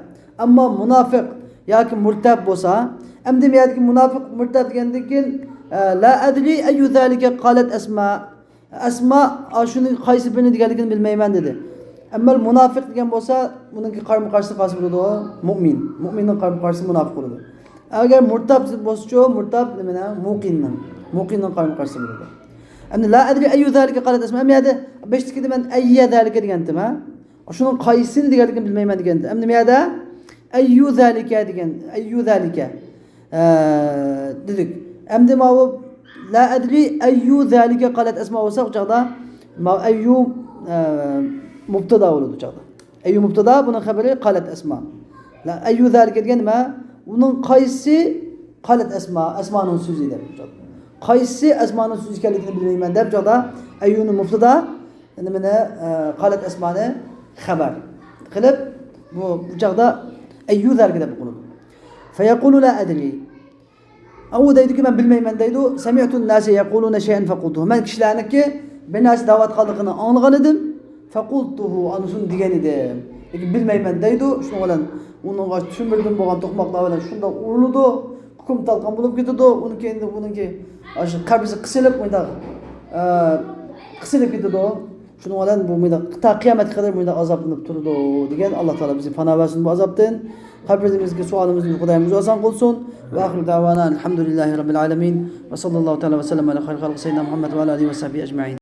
ئەمما مۇناپىق ياكى مۇرتاب بولسا، ئەمدى بۇ يەردىكى مۇناپىق، مۇرتاب دېگەندىن كېيىن، ئە، لا أدري أي ذلك قالت أسماء. ئەسما، ئا، شۇنى قايسى بىرىنى دېگەنلىكىنى بىلمەيمەن دېدى. ئەمما مۇناپىق دېگەن بولسا، بۇنىڭكى قارىمۇقارشىسى قايسى بولىدۇ؟ مۇئمىن. مۇئمىننىڭ قارىمۇقارشىسى مۇناپىق بولىدۇ. ئەگەر مۇرتاب بولسىچۇ، مۇرتاب نېمىنىڭ؟ مۇقىننىڭ. مۇقىننىڭ قارىمۇقارشىسى بولىدۇ. ئەمدى لا أدري أي ذلك قالت أسماء. ئەمما يەردە بەشتىكىدە مەن أي ذلك دېگەنتىم ھە. شۇنىڭ قايسىنى دېگەنلىكىنى بىلمەيمەن دېگەنتى. ئەمدى نېمە يەردە؟ أي ذلك دېگەن، أي ذلك، ئە، دېدۇق. ئەمدى ماۋۇ لا أدري أي ذلك قالت أسماء بولسا، ئۇ چاغدا ماۋۇ أي، ئە، مۇبتادا بولىدۇ ئۇ چاغدا. أي مۇبتادا، بۇنىڭ خەبىرى قالت أسماء. لا، أي ذلك دېگەن نېمە؟ ئۇنىڭ قايسى قالت أسماء، ئەسمانىڭ سۆزى دەپ. قايسى ئەسمانىڭ سۆزى ئىكەنلىكىنى بىلمەيمەن دەپ، ئۇ چاغدا أينى مۇبتادا، نېمىنى، ئە، قالت ئەسمانى خەۋەر قىلىپ، بۇ، بۇ چاغدا أي ذلك دەپ ئوقۇلىدۇ. فيقول لا أدري. ئە، ئۇ دەيدۇكى، مەن بىلمەيمەن دەيدۇ. سمعت الناس يقولون شيئا فقلته. مەن كىشىلەرنىڭكى بىر نەرسە دەۋاتقانلىقىنى ئاڭلىغان ئىدىم. فقلته، ئانىسىنى دېگەن ئىدىم. لېكىن بىلمەيمەن دەيدۇ. شۇنىڭ بىلەن ئۇنىڭغا تۆمۈردىن بولغان توقماقلار بىلەن شۇنداق ئۇرۇلىدۇ. قۇم تالقان بولۇپ كېتىدۇ. ئۇنىڭ كەينىدىن ئۇنىڭكى، ئاشۇ قەبرىسى قىسىلىپ، مۇنداق، ئە، قىسىلىپ كېتىدۇ. شۇنىڭ بىلەن بۇ مۇنداق تا قىيامەتكە قەدەر مۇنداق ئازابلىنىپ تۇرىدۇ دېگەن. ئاللا تائالا بىزنى پانا بەرسۇن بۇ ئازابتىن. قەبرىمىزدىكى سوئالىمىزنى خۇدايىم ئۆزى ئاسان قىلسۇن. وآخر دعوانا الحمد لله رب العالمين. وصلى الله تعالى وسلم على خير خلق سيدنا محمد وعلى آله وصحبه أجمعين.